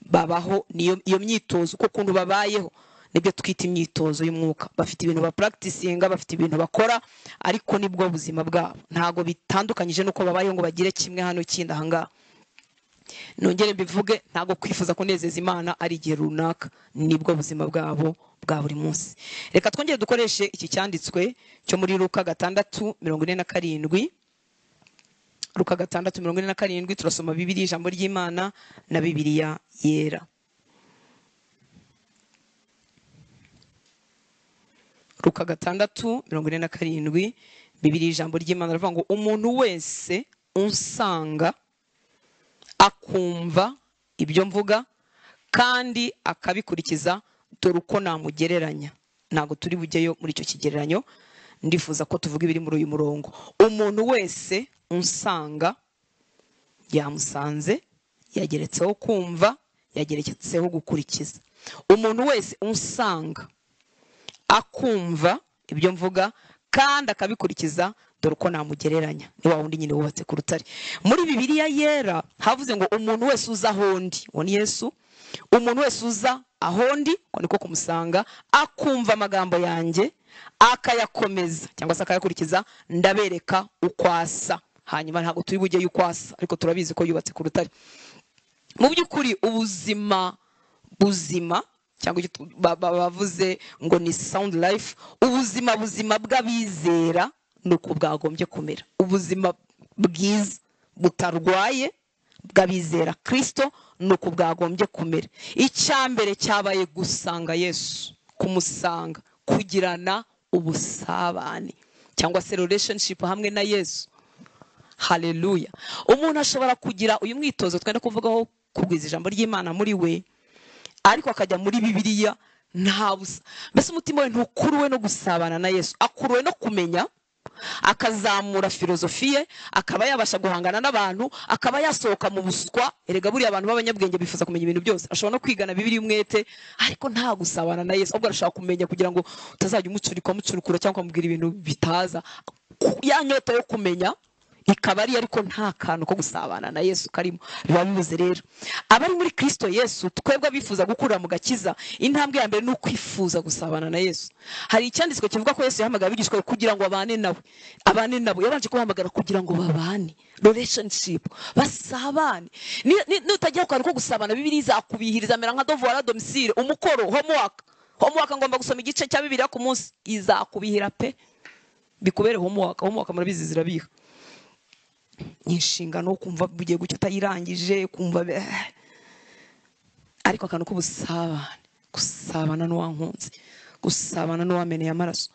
babaho niyo iyo myitozo, uko kuntu babayeho nibyo twita imyitozo y'umwuka. Bafite ibintu ba practicinga, bafite ibintu bakora, ariko nibwo buzima bwabo. Ntago bitandukanyije nuko babayeho ngo bagire kimwe hano kindi ahangaha. Nongere mbivuge, ntago kwifuza kunezeza Imana ari igihe runaka, nibwo buzima bwabo bwa buri munsi. Reka twongere dukoreshe iki cyanditswe cyo muri Luka 6:47. Luka 6:47, turasoma Bibiliya, ijambo ry'Imana na Bibiliya yera. Luka 6:47, Bibiliya ijambo ry'Imana rivuga ngo umuntu wese unsanga akumva ibyo mvuga kandi akabikurikiza, dore uko namugereranya. Ntago turi bujyeyo muri icyo kigereranyo, ndifuza ko tuvuga ibiri muri uyu murongo. Umuntu wese unsanga, yamusanze, yageretseho kumva, Yageretseho gukurikiza. Umuntu wese unsanga akumva ibyo mvuga kandi akabikurikiza, dore uko namugereranya ni wa wundi nyine wubatse ku rutare. Muri Bibiliya yera havuze ngo umuntu wese uza aho ndi, uwo ni Yesu. Umuntu wese uza aho ndi, uko niko kumusanga, akumva amagambo yanjye akayakomeza cyangwa se akayakurikiza, ndabereka uko asa. Hanyuma ntabwo turi bujye uko asa, ariko turabizi ko yubatse ku rutare. Mu by'ukuri ubuzima buzima, cyangwa bavuze ngo ni sound life, ubuzima buzima bw'abizera ni uko bwagombye kumera. Ubuzima bwiza butarwaye bw'abizera Kristo ni uko bwagombye kumera. Icya mbere cyabaye gusanga Yesu, kumusanga, kugirana ubusabane cyangwa se relationship hamwe na Yesu. Haleluya. Umuntu ashobora kugira uyu mwitozo twenda kuvugaho, kugwiza ijambo ry'Imana muri we, ariko akajya muri Bibiliya nta busa. Mbese umutima we ntukuruwe no gusabana na Yesu, akuruwe no kumenya, akazamura filozofiye, akaba yabasha guhangana n'abantu, akaba yasohoka mu buswa. Erega buriya abantu b'abanyabwenge bifuza kumenya ibintu byose. Ashobora no kwigana Bibiliya umwete, ariko nta gusabana na Yesu. Ahubwo arashaka kumenya kugira ngo utazajya umucurika, umucurukura cyangwa ukamubwira ibintu bitaza. Ya nyota yo kumenya ikaba ari, ariko nta kantu ko gusabana na Yesu karimo. Biba bibuze rero. Abari muri Kristo Yesu, twebwe abifuza gukurira mu gakiza, intambwe ya mbere ni ukwifuza gusabana na Yesu. Hari icyanditswe kivuga ko Yesu yahamagaye abigishwa kugira ngo abane nawe. Abane nabo, yabanje kubahamagara kugira ngo babane, relationship, basabane. Nutagira ku kantu ko gusabana, Bibiliya izakubihiriza, mera nka devoir à domicile, umukoro, homework. Homework, ngomba gusoma igice cya Bibiliya ku munsi, izakubihira pe. Bikubere homework. Homework murabizi zirabiha. Inshingano kumva bugiye gucyo utayirangije, kumva ariko akantu k'ubusabane, gusabana n'uwankunze, gusabana n'uwameneye amaraso,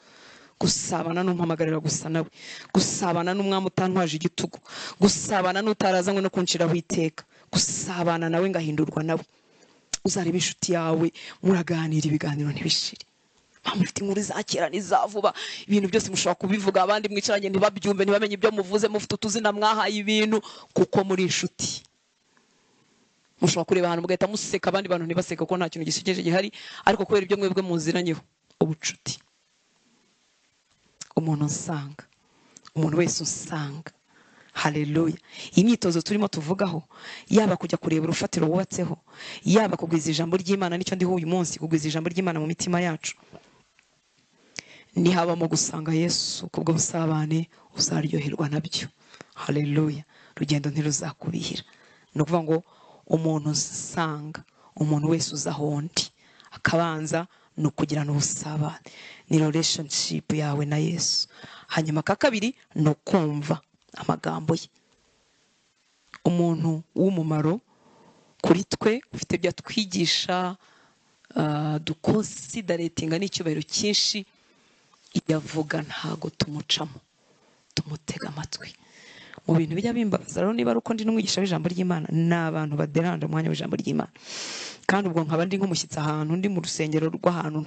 gusabana n'umpamagarira gusa nawe, gusabana n'umwami utantwaje igitugu, gusabana n'utarazanywe no kunciraho iteka, gusabana nawe ngahindurwa nawe. Uzareba inshuti yawe muraganira ibiganiro ntibishire. Mufite inkuru za kera n'iza vuba, ibintu byose mushobora kubivuga, abandi mwicaranye ntibabyumve, ntibamenye ibyo muvuze, mufite utuzina mwahaye ibintu kuko muri inshuti. Mushobora kureba ahantu mugahita museka, abandi bantu ntibaseka kuko nta kintu gisekeje gihari, ariko kubera ibyo mwebwe muziranyeho, ubucuti. Umuntu usanga, umuntu wese usanga. Haleluya. Iyi myitozo turimo tuvugaho, yaba kujya kureba urufatiro wubatseho, yaba kugwiza ijambo ry'Imana, nicyo ndiho uyu munsi, kugwiza ijambo ry'Imana mu mitima yacu. Nihabamo gusanga Yesu kubwo busabane, uzaryoherwa nabyo. Haleluya. Rugendo ntiruzakubihira. Ni ukuvuga ngo umuntu usanga, umuntu wese uza aho ndi, akabanza ni ukugirana ubusabane, ni relationship yawe na Yesu. Hanyuma ka kabiri ni ukumva amagambo ye. Umuntu w'umumaro kuri twe, ufite ibyo atwigisha, dukonsideratinga n'icyubahiro cyinshi, yavuga ntago tumucamo, tumutega amatwi. Mu bintu bijya bimbabaza rero, niba ari uko ndi n'umwigisha w'ijambo ry'Imana, ni abantu baderanje umwanya w'ijambo ry'Imana. Kandi ubwo nkaba ndi nk'umushyitsi ahantu, ndi mu rusengero rw'ahantu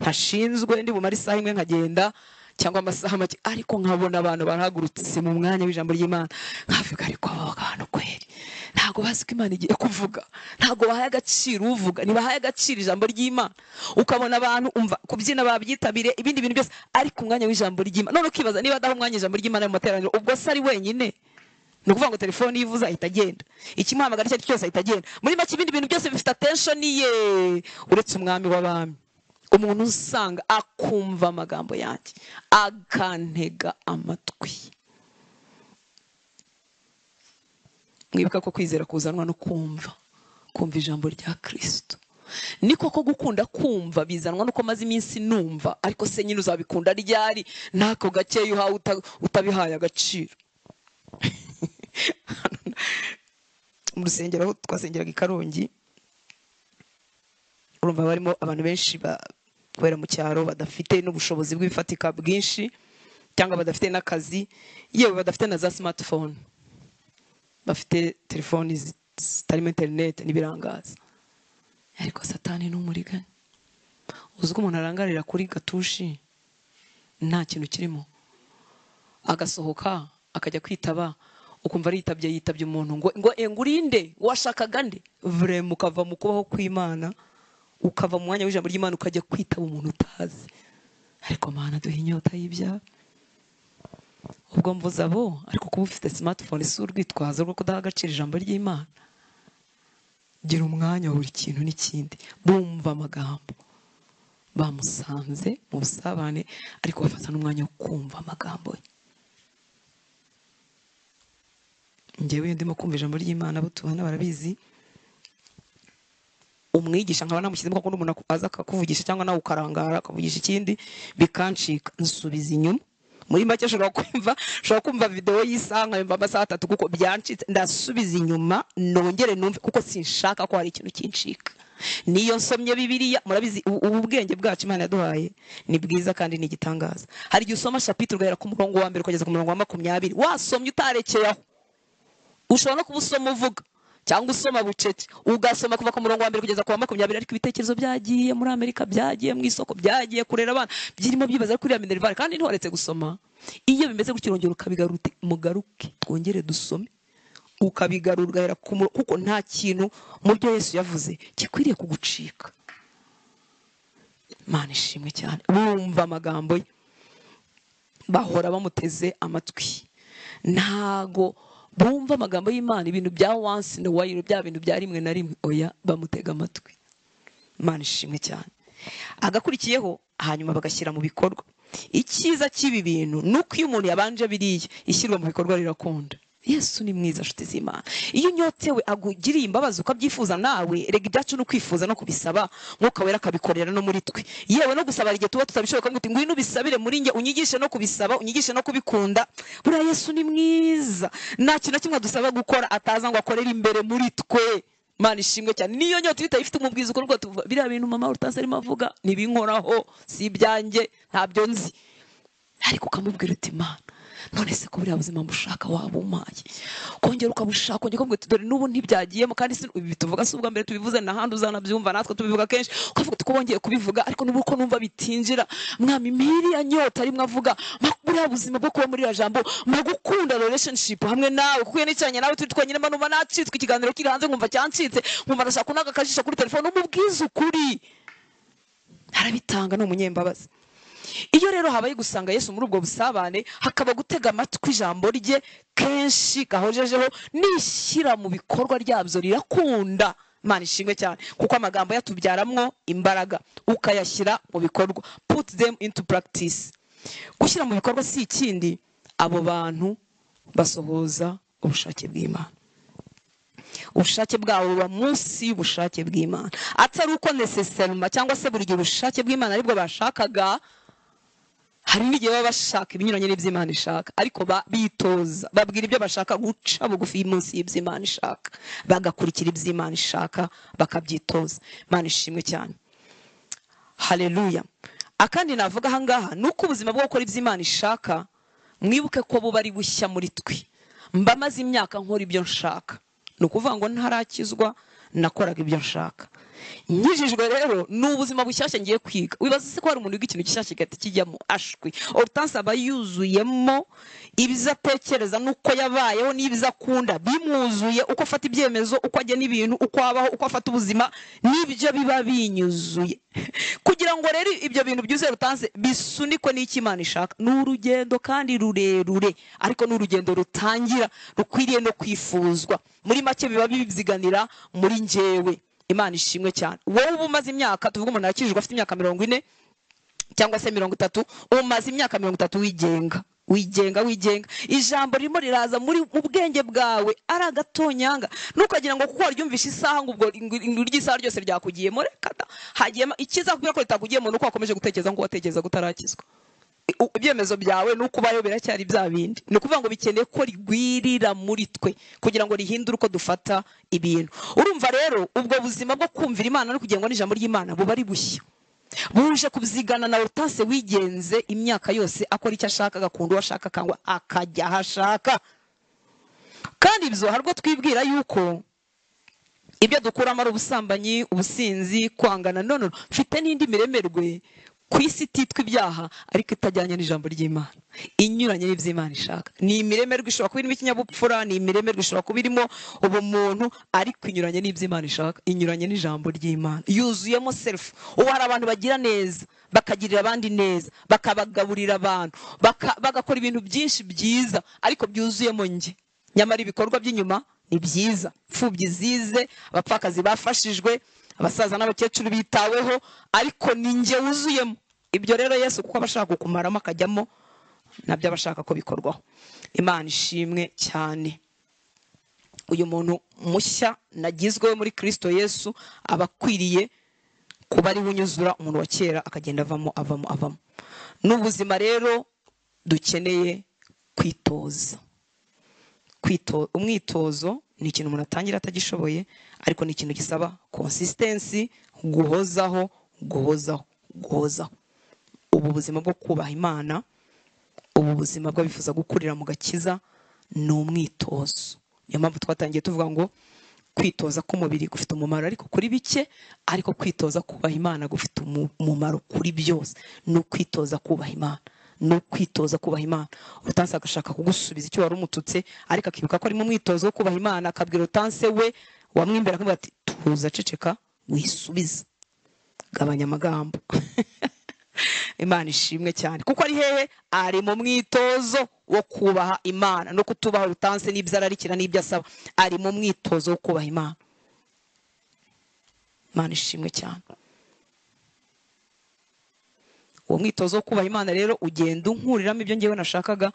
ntashinzwe, ndi bumare isaha imwe nkagenda cyangwa amasaha make, ariko nkabona abantu barahagurutse mu mwanya w'ijambo ry'Imana, nkavuga ariko aba bantu kweri ntago bazi ko Imana igiye kuvuga, ntago bahaye agaciro uvuga, ntibahaye agaciro ijambo ry'Imana. Ukabona abantu umva kubyina babyitabire ibindi bintu byose, ariko umwanya w'ijambo ry'Imana. None ukibaza niba adaha umwanya ijambo ry'Imana mu materaniro, ubwo se ari wenyine? Ni ukuvuga ngo telefone yivuza ahita agenda, ikimuhamagara icyo ari cyo cyose ahita agenda. Muri make ibindi bintu byose bifite attention ye, uretse umwami w'abami. Umuntu usanga akumva amagambo yanjye akantega amatwi. Mwibuka ko kwizera kuzanwa no kumva, kumva ijambo rya Kristo. Ni koko gukunda kumva bizanwa nuko maze iminsi numva, ariko se nyine uzabikunda ryari ntako gakeya uhawe utabihaye agaciro? Mu rusengero aho twasengeraga i Karongi, urumva barimo abantu benshi kubera mu cyaro badafite n'ubushobozi bw'ibifatika bwinshi, cyangwa badafite n'akazi, yewe badafite na za smartphone, bafite telefoni zitarimo internet n'ibirangaza. Ariko Satani ni umuriganya. Uzi ko umuntu arangarira kuri gatushi nta kintu kirimo, agasohoka akajya kwitaba, Ukumva aritabye, yitabye umuntu ngo ngurinde, washakaga nde? Vraiment ukava mu kubaho kw'Imana, ukava mu mwanya w'ijambo ry'Imana, ukajya kwitaba umuntu utazi. Ariko Mana duhe inyota y'ibyaha. Ubwo mvuze abo, ariko kuba ufite smartphone si urwitwazo rwo kudaha agaciro ijambo ry'Imana. Gira umwanya wa buri kintu n'ikindi. Bumva amagambo, bamusanze mu busabane, ariko bafata n'umwanya wo kumva amagambo ye. Njyewe iyo ndimo kumva ijambo ry'Imana, abo tubana barabizi, umwigisha nkaba namushyizemo kuko umuntu aza akakuvugisha cyangwa nawe ukarangara akavugisha ikindi bikancika, nsubiza inyuma. Muri make ushobora kumva video y'isaha nkayumva amasaha 3 kuko byancitse, ndasubiza inyuma nongere numve kuko sinshaka ko hari ikintu kincika. Niyo nsomye Bibiliya, murabizi ubu bwenge bwacu Imana yaduhaye ni bwiza kandi ni igitangaza. Hari igihe usoma chapitre ugahera ku murongo wa 1 ukageza ku murongo wa 20, wasomye utarekeye aho. Ushobora no kubusoma uvuga cyangwa usoma bucece, ugasoma kuva ku murongo wa 1 kugeza ku wa 20, ariko ibitekerezo byagiye muri Amerika, byagiye mu isoko, byagiye kurera abana, byirimo byibaza kuri ya minerval, kandi ntiwaretse gusoma. Iyo bimeze gutyo urongera ukabigarura, mugaruke twongere dusome, ukabigarura ugahera kuko nta kintu mu byo Yesu yavuze gikwiriye kugucika. Mana ishimwe cyane. Bumva amagambo ye, bahora bamuteze amatwi. Ntago bumva amagambo y'Imana ibintu bya once in a while, bya bintu bya rimwe na rimwe, oya, bamutega amatwi. Imana ishimwe cyane. Agakurikiyeho hanyuma bagashyira mu bikorwa. Icyiza cy'ibi bintu nuko iyo umuntu yabanje biriya, ishyirwa mu bikorwa rirakunda. Yesu ni mwiza nshuti z'Imana. Iyo unyotewe agugiriye imbabazi ukabyifuza nawe, rega ibyacu no kwifuza no kubisaba, Mwuka Wera akabikorera no muri twe. Yewe no gusaba igihe tuba tutabishoboye, ukavuga uti ngwino ubisabire muri njye, unyigishe no kubisaba, unyigishe no kubikunda. Buriya Yesu ni mwiza, nta kintu na kimwe adusaba gukora ataza ngo akorere imbere muri twe. Imana ishimwe cyane. Niyo nyota itayifite umubwiza uko tuvuga biriya bintu mama Hortense arimo avuga nibinkoraho, si ibyanjye, ntabyo nzi. Ariko ukamubwira uti Imana, none se ko buriya buzima mbushaka wabumpaye, kongera ukabushaka, kongera ukamubwira uti dore n'ubu ntibyagiyemo, kandi si ibi tuvuga si ubwa mbere tubivuze, n'ahandi uzanabyumva, natwe tubivuga kenshi, ukavuga uti ko bongeye kubivuga ariko n'ubu ko numva bitinjira. Mwami, mpiriya nyota arimo avuga, buriya buzima bwo kuba muri iriya jambo, gukunda relationship hamwe nawe, kuko iyo nicaranye nawe turi twenyine mba numva nacitswe, ikiganiro kiri hanze nkumva cyancitse, nkumva ndashaka kunaga akajisho kuri telefone, umubwize ukuri. Arabitanga, ni umunyembabazi. Iyo rero habaye gusanga Yesu muri ubwo busabane, hakaba gutega amatwi ijambo rye kenshi gahojejeho, nishyira mu bikorwa ryabyo rirakunda. Imana ishimwe cyane, kuko amagambo yatubyaramwo imbaraga, ukayashyira mu bikorwa, put them into practice. Gushyira mu bikorwa si ikindi, abo bantu basohoza ubushake bw'Imana. Ubushake bwabo buba munsi y'ubushake bw'Imana, atari uko necessairement cyangwa se buri gihe ubushake bw'Imana aribwo bashakaga. Hari n'igihe baba bashaka ibinyuranye n'iby'Imana ishaka, ariko bitoza, babwira ibyo bashaka guca bugufi munsi y'iby'Imana ishaka, bagakurikira iby'Imana ishaka, bakabyitoza. Imana ishimwe cyane. Haleluya. Akandi navuga aha ngaha ni uko ubuzima bwo gukora iby'Imana ishaka, mwibuke ko buba ari bushya muri twe. Mba maze imyaka nkora ibyo nshaka, ni ukuvuga ngo ntarakizwa nakoraga ibyo nshaka. Nkijijwe rero ni ubuzima bushyashya ngiye kwiga. Wibaza se ko hari umuntu wiga ikintu gishyashya gihita kijyamo ashwi? Hortense aba yuzuyemo ibyo atekereza n'uko yabayeho n'ibyo akunda bimwuzuye, uko afata ibyemezo, uko agena ibintu, uko abaho, uko afata ubuzima, n'ibyo biba binyuzuye. Kugira ngo rero ibyo bintu byuzuye Hortense bisunikwe n'icyo Imana ishaka, ni urugendo kandi rurerure, ariko ni urugendo rutangira, rukwiriye no kwifuzwa. Muri make biba bibyiganira muri njyewe. Imana ishimwe cyane. Wowe uba umaze imyaka, tuvuga umuntu akijijwe afite imyaka 40 cyangwa se 30, umaze imyaka 30 wigenga, wigenga, wigenga. Ijambo ririmo riraza muri mu bwenge bwawe ari agatonyanga, ntukagira ngo kuko waryumvishe isaha ngo ubwo ry'isaha ryose ryakugiyemo. Reka da, hagiyemo ikizakubwira ko ritakugiyemo nuko wakomeje gutekereza ngo watekereza gutarakizwa. Ibyemezo byawe nuko ubayeho biracyari bya bindi. Ni ukuvuga ngo bikeneye ko rigwirira muri twe kugira ngo rihindure uko dufata ibintu. Urumva rero ubwo buzima bwo kumvira Imana no kugengwa n'ijambo ry'Imana buba ari bushya, buje kubyigana na Hortense wigenze imyaka yose akora icyo ashaka, agakunda uwo ashaka, akangwa akajya aho ashaka. Kandi ibyo hari ubwo twibwira yuko ibyo dukuramo ari ubusambanyi, ubusinzi, kwangana. None mfite n'indi miremerwe ku isi ititwa ibyaha ariko itajyanye n'ijambo ry'Imana, inyuranye n'iby'Imana ishaka. Ni imiremerwe ishobora kuba irimo ikinyabupfura, ni imiremerwe ishobora kuba irimo ubumuntu, ariko inyuranye n'iby'Imana ishaka, inyuranye n'ijambo ry'Imana, yuzuyemo self. Ubu hari abantu bagira neza, bakagirira abandi neza, bakabagaburira abantu, bagakora ibintu byinshi byiza ariko byuzuyemo njye, nyamara ibikorwa by'inyuma ni byiza. Imfubyi zize, abapfakazi bafashijwe, abasaza n'abakecuru bitaweho, ariko ni njye wuzuyemo. Ibyo rero Yesu kuko abashaka kukumaramo akajyamo, nabyo abashaka ko bikorwaho. Imana ishimwe cyane. Uyu muntu mushya nagizwe muri Kristo Yesu aba akwiriye kuba ari unyuzura umuntu wa kera, akagenda avamo avamo avamo. N'ubuzima rero dukeneye kwitoza. Umwitozo ni ikintu umuntu atangira atagishoboye, ariko ni ikintu gisaba consistency, guhozaho guhozaho guhozaho. Ubu buzima bwo kubaha Imana, ubu buzima bw'abifuza gukurira mu gakiza ni umwitozo. Niyo mpamvu twatangiye tuvuga ngo kwitoza k'umubiri gufite umumaro ariko kuri bike, ariko kwitoza kubaha Imana gufite umumaro kuri byose. Ni ukwitoza kubaha Imana, ni ukwitoza kubaha Imana. Utanse agashaka kugusubiza icyo wari umututse, ariko akibuka ko ari mu mwitozo wo kubaha Imana, akabwira utanse we wamwimbera akamubwira ati tuza, ceceka, wisubize, gabanya amagambo. Imana ishimwe cyane, kuko ari hehe? Ari mu mwitozo wo kubaha Imana no kutubaha utanse n'ibyo ararikira n'ibyo asaba. Ari mu mwitozo wo kubaha Imana. Imana ishimwe cyane. Uwo mwitozo wo kubaha Imana rero ugenda unkuriramo ibyo ngewe nashakaga,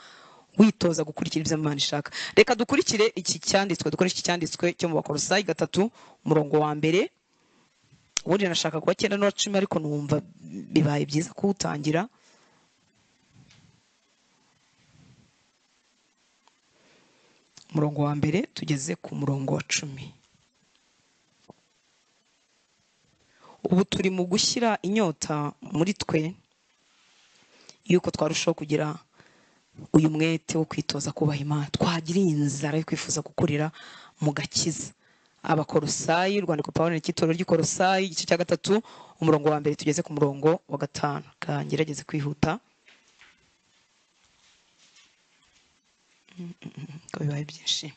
witoza gukurikira ibyo Imana ishaka. Reka dukurikire iki cyanditswe, dukoreshe iki cyanditswe cyo mu Bakolosayi 3 umurongo wa 1. Ubundi nashaka kuwa 9 n'uwa 10, ariko numva bibaye byiza kuwutangira. Umurongo wa 1 tugeze ku murongo wa 10. Ubu turi mu gushyira inyota muri twe yuko twarushaho kugira uyu mwete wo kwitoza kubaha Imana, twagira inzara yo kwifuza gukurira mu gakiza. Abakolosayi, urwandiko Pawulo n'ikitorero ry'Ikolosayi, igice cya 3 umurongo wa 1 tugeze ku murongo wa 5. Kangerageze kwihuta ko bibaye byinshi.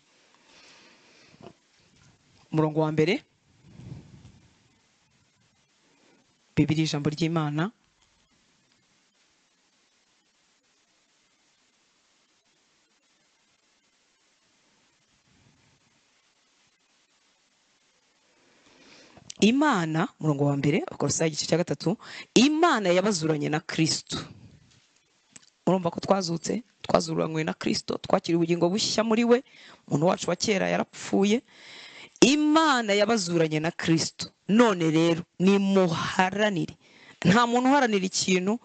Umurongo wa 1, Bibiliya ijambo ry'Imana. Imana, umurongo wa 1, Abakolosayi igice cya 3, Imana yabazuranye na Kristo. Urumva ko twazutse, twazuranywe na Kristo, twakiriye ubugingo bushya muri we, umuntu wacu wa kera yarapfuye. Imana yabazuranye na Kristo. None rero nimuharanire. Nta muntu uharanira ikintu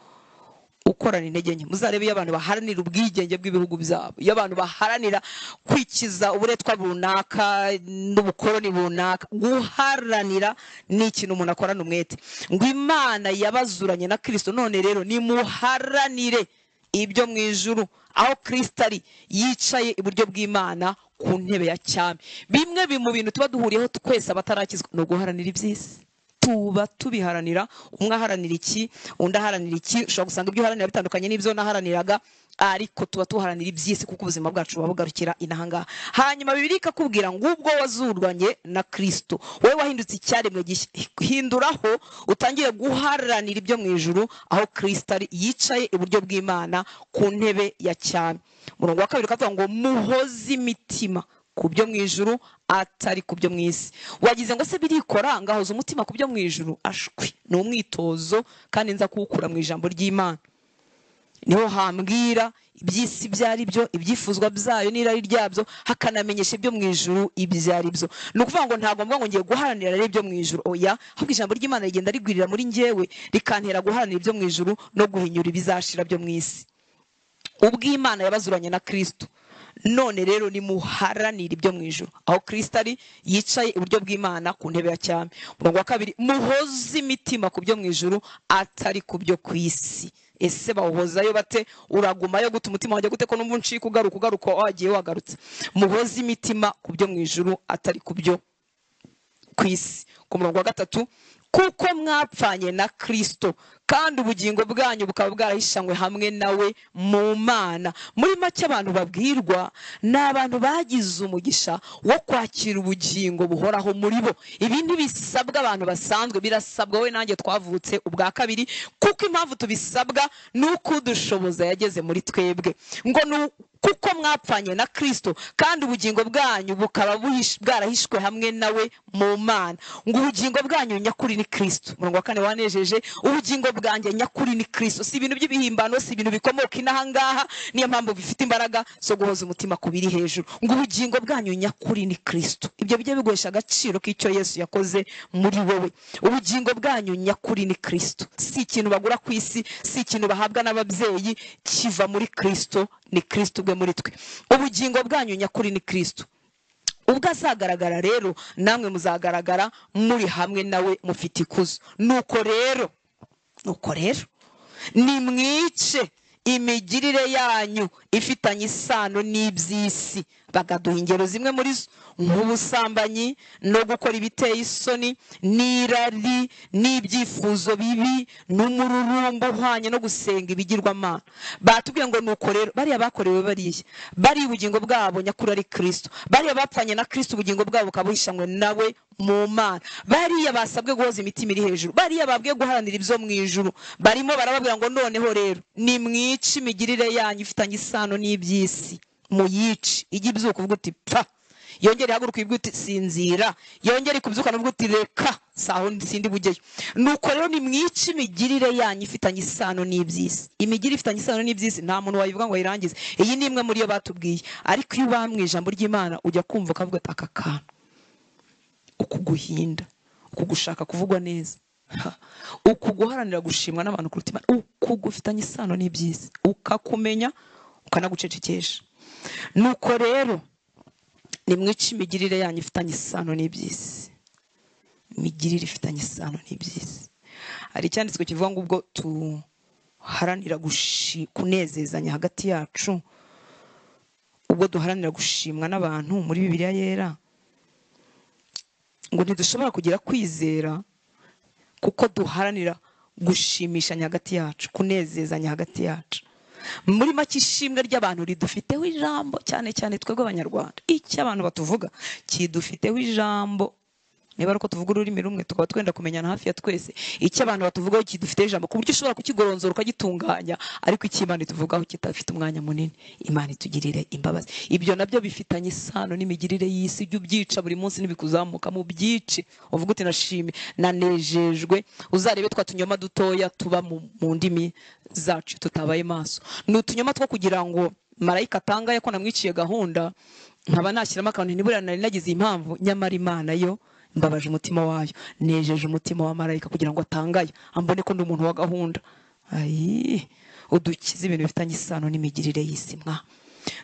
ukorana intege nke. Muzarebe iyo abantu baharanira ubwigenge bw'ibihugu byabo, iyo abantu baharanira kwikiza uburetwa runaka n'ubukoroni runaka, guharanira ni ikintu umuntu akorana umwete. Ngo Imana yabazuranye na Kristo, none rero nimuharanire ibyo mu ijuru, aho Kristo ari yicaye iburyo bw'Imana ku ntebe ya cyami. Bimwe mu bintu tuba duhuriyeho twese abatarakizwa ni uguharanira iby'isi. Tuba tubiharanira, umwe aharanira iki, undi aharanira iki. Ushobora gusanga ibyo uharanira bitandukanye n'ibyo naharaniraga, ariko tuba tuharanira iby'isi kuko ubuzima bwacu buba bugarukira inahangaha. Hanyuma Bibiliya ikakubwira ngo ubwo wazurwanye na Kristo, wowe wahindutse icyaremwe gishya, hinduraho utangire guharanira ibyo mu ijuru, aho Kristo ari yicaye iburyo bw'Imana ku ntebe ya cyami. Umurongo wa 2 ukavuga ngo muhoze imitima ku byo mu ijuru atari ku byo mu isi. Wagize ngo se birikora ngahoza umutima ku byo mu ijuru? Ashwi, ni umwitozo kandi nza kuwukura mu ijambo ry'Imana. Niho hambwira iby'isi byari byo, ibyifuzwa byayo n'irari ryabyo, hakanamenyesha ibyo mu ijuru ibyari byo. Ni ukuvuga ngo ntabwo mvuga ngo ngiye guharanira rero ibyo mu ijuru, oya, ahubwo ijambo ry'Imana rigenda rigwirira muri njyewe, rikantera guharanira ibyo mu ijuru no guhinyura ibizashira byo mu isi. Ubw'Imana yabazuranye na Kristo, none rero nimuharanire ibyo mu ijuru, aho Kristo ari yicaye iburyo bw'Imana ku ntebe ya cyami. Umurongo wa 2, muhoze imitima ku byo mu ijuru atari ku byo ku isi. Ese bawuhozayo bate? Uragumayo gute? Umutima wajya gute ko numva uncika ugaruka ugaruka wagiye wagarutse? Muhoze imitima ku byo mu ijuru atari ku byo ku isi. Ku murongo wa 3, Kuko mwapfanye na Kristo, kandi ubugingo bwanyu bukaba bwarahishanywe hamwe nawe mu Mana. Muri make abantu babwirwa ni abantu bagize umugisha wo kwakira ubugingo buhoraho muri bo. Ibi ntibisabwa abantu basanzwe, birasabwa we nanjye twavutse ubwa kabiri, kuko impamvu tubisabwa ni uko udushoboza yageze muri twebwe. Ngo kuko mwapfanye na Kristo, kandi ubugingo bwanyu bukaba bwarahishwe hamwe nawe mu Mana. Ngo ubugingo bwanyu nyakuri ni Kristo. Murongo wa 4 wanejeje, ubugingo bwanjye nyakuri ni Kristo. Si ibintu by'ibihimbano, si ibintu bikomoka inaha ngaha, niyo mpamvu bifite imbaraga zo guhoza umutima ku biri hejuru. Ngo ubugingo bwanyu nyakuri ni Kristo. Ibyo bijye biguhesha agaciro k'icyo Yesu yakoze muri wowe. Ubugingo bwanyu nyakuri ni Kristo. Si ikintu bagura ku isi, si ikintu bahabwa n'ababyeyi, kiva muri Kristo, ni Kristo ubwe muri twe. Ubugingo bwanyu nyakuri ni Kristo. Ubwo azagaragara rero, namwe muzagaragara muri hamwe nawe mufite ikuzo. Nuko rero nimwice imigirire yanyu ifitanye isano n'iby'isi. Bagaduha ingero zimwe muri zo, nk'ubusambanyi no gukora ibiteye isoni, n'irari, n'ibyifuzo bibi, n'umururumba uhwanye no gusenga ibigirwamana. Batubwiye ngo nuko rero bariya bakorewe bariya, bari ubugingo bwabo nyakuri ari Kristo, bariya bapfanye na Kristo ubugingo bwabo bukabuhishanywe nawe mu Mana, bariya basabwe guhoza imitima iri hejuru, bariya babwiye guharanira ibyo mu ijuru, barimo barababwira ngo noneho rero nimwice imigirire yanyu ifitanye isano n'iby'isi, muyice. Ijye ibyuka uvuga uti pfa, yongere ihaguruka ivuga uti sinzira, yongere kubyuka uvuga uti reka saho sindi bugeyo. Nuko rero nimwice imigirire yanyu ifitanye isano n'iby'isi. Imigirire ifitanye isano n'iby'isi nta muntu wayivuga ngo ayirangize. Iyi ni imwe muri yo batubwiye, ariko iyo uba mu ijambo ry'Imana ujya kumva ukavuga ati aka kantu, ukuguhinda, ukugushaka kuvugwa neza, ukuguharanira gushimwa n'abantu kuruta Imana, ukugufitanye isano n'iby'isi, ukakumenya ukanagucecekesha. Nuko rero nimwice imigirire yanyu ifitanye isano n'iby'isi. Imigirire ifitanye isano n'iby'isi. Hari icyanditswe kivuga ngo ubwo tuharanira kunezezanya hagati yacu, ubwo duharanira gushimwa n'abantu muri Bibiliya yera, ngo ntidushobora kugira kwizera kuko duharanira gushimishanya hagati yacu, kunezezanya hagati yacu. Muri make ishimwe ry'abantu ridufiteho ijambo, cyane cyane twebwe Abanyarwanda. Icyo abantu batuvuga kidufiteho ijambo. Niba ari uko tuvuga ururimi rumwe tukaba twenda kumenyana hafi ya twese, icyo abantu batuvugaho kidufiteho ijambo, ku buryo ushobora kukigoronzora ukagitunganya, ariko icyo Imana ituvugaho kitafite umwanya munini. Imana itugirire imbabazi. Ibyo nabyo bifitanye isano n'imigirire y'isi. Ujye ubyica buri munsi nibikuzamuka mu byice, uvuga uti nashimye, nanejejwe. Uzarebe twa tunyoma dutoya tuba mu ndimi zacu tutabaye maso. Ni utunyoma two kugira ngo marayika atangaye ko namwiciye gahunda, nkaba nashyiramo akantu nibura nari nagize impamvu, nyamara Imana yo mbabaje umutima wayo, nejeje umutima wa marayika kugira ngo atangaye ambone ko ndi umuntu wa gahunda. Ayi, udukize ibintu bifitanye isano n'imigirire y'isi mwa.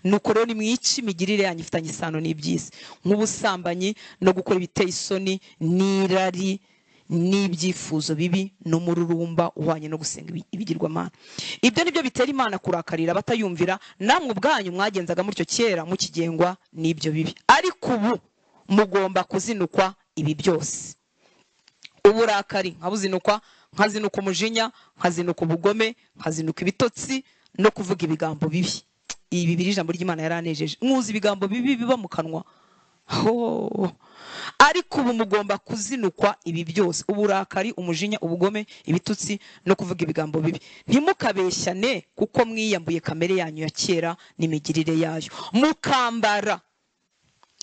Nuko rero nimwice imigirire yanyu ifitanye isano n'iby'isi, nk'ubusambanyi no gukora ibiteye isoni, n'irari, n'ibyifuzo bibi, n'umururumba uhwanye no gusenga ibigirwamana. Ibyo nibyo bitera Imana kurakarira abatayumvira. Namwe ubwanyu mwagenzaga mutyo kera mukigengwa n'ibyo bibi, ariko ubu mugomba kuzinukwa ibi byose. Uburakari nkabuzinukwa, nkazinuka umujinya, nkazinuka ubugome, nkazinuka ibitotsi no kuvuga ibigambo bibi. Ibi biri ijambo ry'Imana yaranejeje. Mwuzi ibigambo bibi biba mu kanwa. Ariko ubu mugomba kuzinukwa ibi byose: uburakari, umujinya, ubugome, ibitutsi no kuvuga ibigambo bibi. Ntimukabeshyane kuko mwiyambuye kamere yanyu ya kera n'imigirire yayo, mukambara.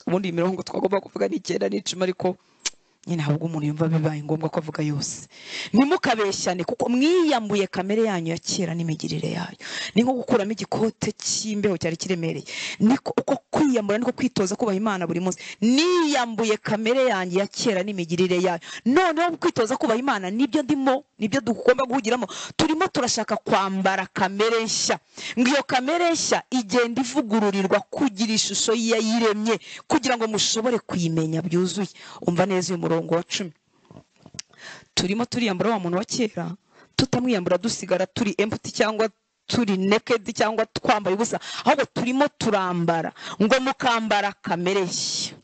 Ubundi imirongo twagomba kuvuga ni 9 n'icumi, ariko nyine ahubwo umuntu yumva bibaye ngombwa ko avuga yose. Ntimukabeshyane kuko mwiyambuye kamere yanyu ya kera n'imigirire yayo. Ni nko gukuramo igikote cy'imbeho cyari kiremereye. Niko uko kwiyambura, niko kwitoza kubaha Imana buri munsi. Niyambuye kamere yanjye ya kera n'imigirire yayo. Noneho kwitoza kubaha Imana nibyo ndimo, nibyo tugomba guhugiramo. Turimo turashaka kwambara kamere nshya. Ngo iyo kamere nshya igenda ivugururirwa kugira ishusho y'iyiremye, kugira ngo mushobore kuyimenya byuzuye. Umva neza uyu murongo wa 10. Turimo turiyambura wa muntu wa kera, tutamwiyambura dusigara turi empty cyangwa turi naked cyangwa twambaye ubusa, ahubwo turimo turambara ngo mukambara kamere nshya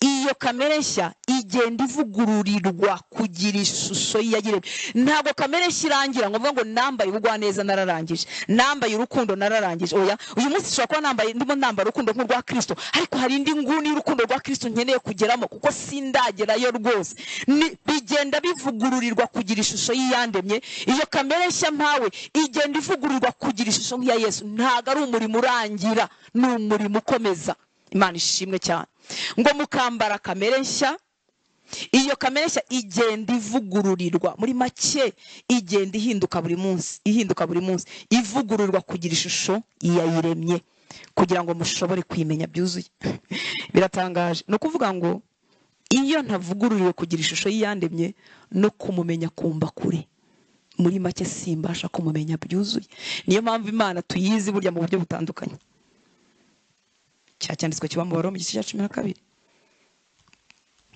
Iyo kamere nshya igenda ivugururirwa kugira ishusho y'iyagiremye. Ntabwo kamere nshya irangira ngo mvuge ngo nambaye ubugwaneza nararangije, nambaye urukundo nararangije. Oya, uyu munsi nshobora kuba nambaye, ndimo nambara urukundo nk'urwa Kristo, ariko hari indi nguni y'urukundo rwa Kristo nkeneye kugeramo kuko sindagerayo rwose. Bigenda bivugururirwa kugira ishusho y'iyandemye. Iyo kamere nshya mpawe igenda ivugururirwa kugira ishusho nk'iya Yesu. Ntabwo ari umurimo urangira, ni umurimo ukomeza. Imana ishimwe cyane. Ngo mukambara kamere nshya. Iyo kamere nshya igenda ivugururirwa, muri make igenda ihinduka buri munsi, ihinduka buri munsi, ivugururirwa kugira ishusho y'iyayiremye, kugira ngo mushobore kuyimenya byuzuye. Biratangaje. Ni ukuvuga ngo iyo ntavugururiwe kugira ishusho y'iyandemye no kumumenya kumba kure, muri make simbasha kumumenya byuzuye. Niyo mpamvu Imana tuyizi burya mu buryo butandukanye. Cyacyanditswe kiba mu Baroma igice cya 12,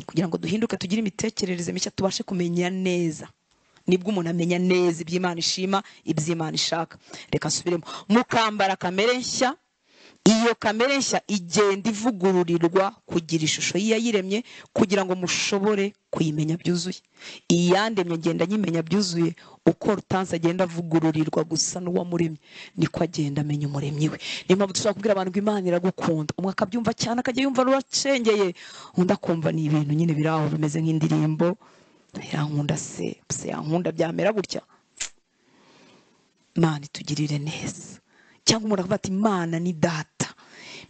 kugira ngo duhinduke tugire imitekerereze mishya, tubashe kumenya neza. Nibwo umuntu amenya neza iby'Imana ishima, iby'Imana ishaka. Reka nsubiremo. Mukambara kamere nshya. Iyo kamere nshya igenda ivugururirwa kugira ishusho y'iyayiremye, kugira ngo mushobore kuyimenya byuzuye. Iyandemye ngenda nyimenya byuzuye. Uko Rutansi agenda avugururirwa gusa n'uwamuremye, niko agenda amenya umuremyi we. Niyo mpamvu dushobora kubwira abantu ngo Imana iragukunda, umwe akabyumva cyane akajya yumva ruracengeye, undi akumva ni ibintu nyine biri aho bimeze nk'indirimbo, irankunda se, se yankunda byamera gutya. Imana itugirire neza. Cyangwa umuntu akavuga ati Imana ni data,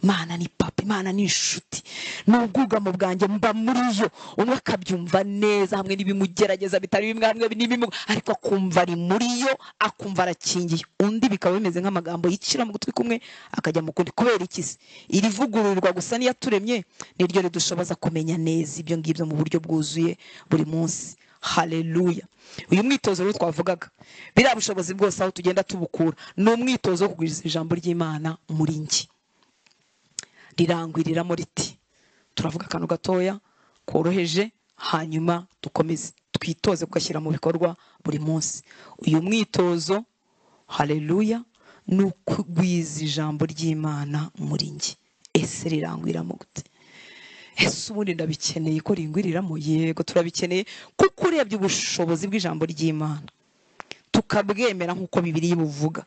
Imana ni papa, Imana ni inshuti, n'ubwugamo bwanjye mba muri yo. Umwe akabyumva neza hamwe n'ibimugerageza bitari bimwe, hamwe n'ibimu, ariko akumva ari muri yo, akumva arakingiye. Undi bikaba bimeze nk'amagambo yicira mu gutwi kumwe akajya mu kundi. Kubera iki se? Iri vugururwa gusa n'iyaturemye niryo ridushoboza kumenya neza ibyo ngibyo mu buryo bwuzuye buri munsi. Haleluya. Uyu mwitozo rero twavugaga, biriya bushobozi bwose aho tugenda tubukura, ni umwitozo wo kugwiza ijambo ry'Imana muri njye. Rirangwiriramo riti. Turavuga akantu gatoya koroheje, hanyuma dukomeze twitoze kugashyira mu bikorwa buri munsi. Uyu mwitozo, haleluya, ni ukugwiza ijambo ry'Imana muri njye. Ese rirangwiramo gute? Ese ubundi ndabikeneye ko ringwiriramo? Yego turabikeneye, kuko urebye ubushobozi bw'ijambo ry'Imana tukabwemera nk'uko Bibiliya ibuvuga,